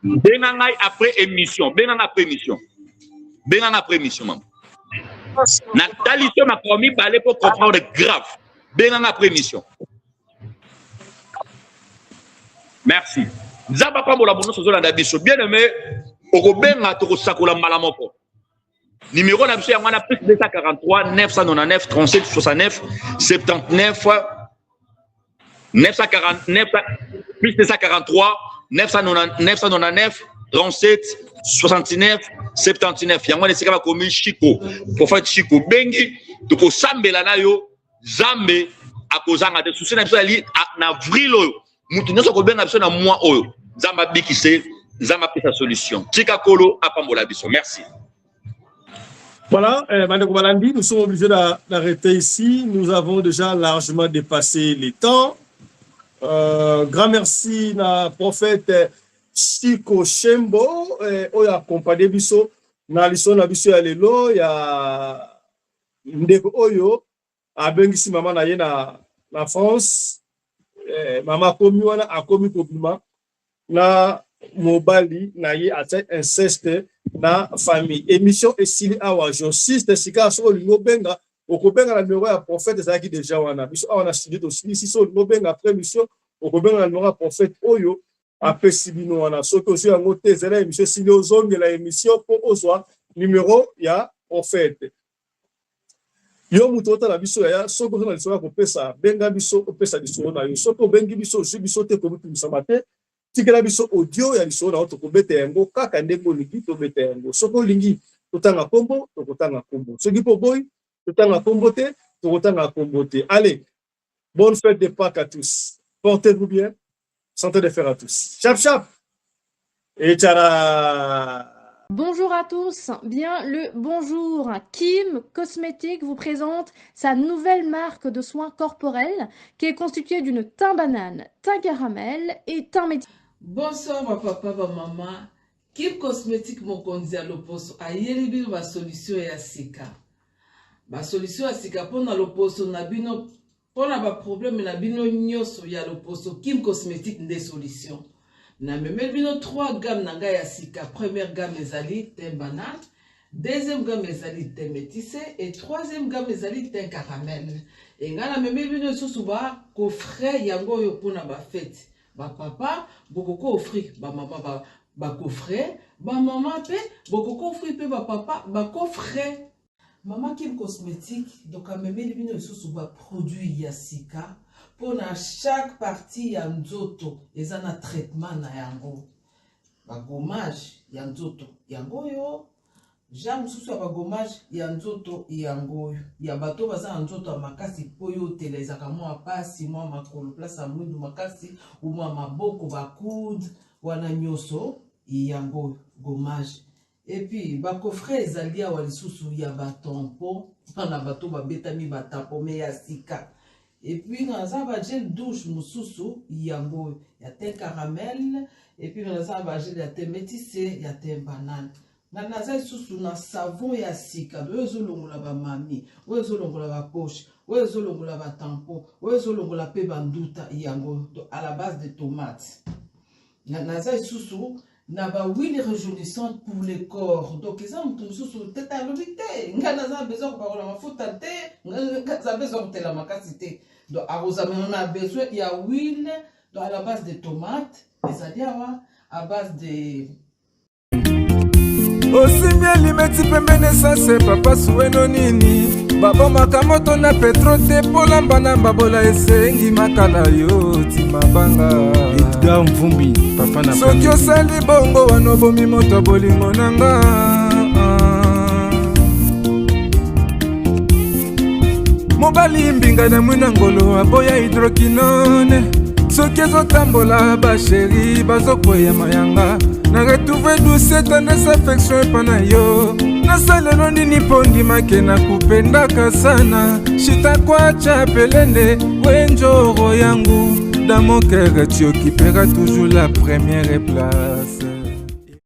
Speaker 4: Benga ngai après émission, benganga après émission, benganga après émission, mama.
Speaker 6: Merci beaucoup.
Speaker 4: Natali so makambo mibale mpo comprendre grave. Benganga après émission, merci. Nzambe apambola mono nyonso ozolanda biso. Bien aimé, okobenga, tokosakola mbala moko. Numéro na biso yango wana: plus 243 999 37 69 79 949, plus 243 999 37 69 79. Yango wana esika bakomi Chiko, prophète Chiko. Bengi, tokosambela na yo. Nzambe akozanga te. Susi na biso ezali na avril oyo, moto nyonso akobenga biso na mwa oyo, Nzambe abikise, Nzambe apesa solution. Tika Kolo apambola biso, merci.
Speaker 3: Voilà, bandeko balandi, nous sommes obligés d'arrêter ici. Nous avons déjà largement dépassé les temps. Grand merci na prophète Chico Shembo, oyo accompagné biso na lisolo na biso ya lelo ya ndeko oyo abengisi mama na ye na France. Mama akomi wana, akomi kobima na mobali na ye, atia inceste na famille. Émission esili awa. J'insiste, sika soki olingi obenga, okobenga na numéro ya prophète, ezalaki déjà wana. Biso awa na studio tosilisi. Soki olingi obenga après émission, okobenga na numéro ya prophète oyo apesi bino wana. Soki ozwi yango te, ezala émission esili, ozongela émission mpo ozwa numéro ya prophète. Yo moto otala biso, yaya, soki oza na lisolo ya kopesa, benga biso, opesa lisolo na yo. Soki obengi biso, ozwi biso te, komitungisama te. Tikela biso audio ya lisolo na yo, tokobeta yango kaka ndenge olingi tobeta yango. Soki olingi totanga nkombo, tokotanga nkombo. Soki mpo boyi totanga nkombo te, tokotanga nkombo te. Allez, bonne fête de Pâques à tous, portez-vous bien, santé de fer à tous, chap chap et tchara.
Speaker 7: Bonjour à tous, bien le bonjour. Kim Cosmetics vous présente sa nouvelle marque de soins corporels qui est constituée d'une teint banane, teint caramel et teint métis.
Speaker 8: Bonsoir bapapa, bamama. Kim Cosmétique, mokonzi ya loposo, ayeli bino basolution ya sika, basolution ya sika mpona loposo na bino, mpona baproblème na bino nyonso ya loposo. Kim Cosmétique nde solution. Namemeli bino 3 gamme na ngai ya sika. Première gamme ezali teint banane, deuxième gamme ezali teint métissé et troisième gamme ezali teint caramel. E ngai namemeli bino lisusu bacoffret yango oyo mpona bafête. Bapapa bokoki offrir bamama bacoffret, bamama mpe bokoki offrir mpe bapapa bacoffret. Mama Kim Cosmétique donc amemeli bino lisusu baproduit ya sika mpona chaque partie ya nzoto, eza na traitement na yango. Bagommage ya nzoto yango oyo, genre mosusu ya bagommage ya nzoto yango oyo, ya bato baza na nzoto ya makasi, mpo oyo otela ezalaka mwa pasi, mwa makolo place ya mwindu makasi, mwa maboko, bacoude wana nyonso, yango oyo gommage. Et puis bacoffret ezali awa lisusu ya batampon, mpona bato babetami batampon, mais ya sika. Et puis naza ba gel douche mosusu yango oyo ya thym caramel, et puis naza ba gel ya thym métissé, ya thym banane. Nga naza lisusu na savon ya sika oyo ezolongola ba mami, oyo ezolongola ba poche, oyo ezolongola ba tampon, oyo ezolongola pe ba nduta yango à la base de tomate. Naza lisusu na ba huile rejaunissante pour le corps. Donc eza moto mosusu tete alobi te ngai naza besoin kopakola mafuta te, ngai naza besoin kotela makasi te. Donc akozala na besoin ya huile donc à la base de tomate ezali awa à base de
Speaker 1: Osimbi elimeti pembeni esanse papa suweno nini babomaka moto na petro te polamba na mbabola esengi makala yo ti mabanga.
Speaker 2: Edgar Mvumbi, papa na
Speaker 1: soki osali bongo wana obomi moto bolingo na nga. Mobali mbinga na mwina ngolo aboya hydroquinone soki ezotambola basheri bazokweya mayanga na retrouve douce tendresse affection epa na yo nasalelo nini mpo ndimake nakupendaka sana shitakwacha pelende wenjoro yangu dans mon cœur tu occuperas toujours la première place.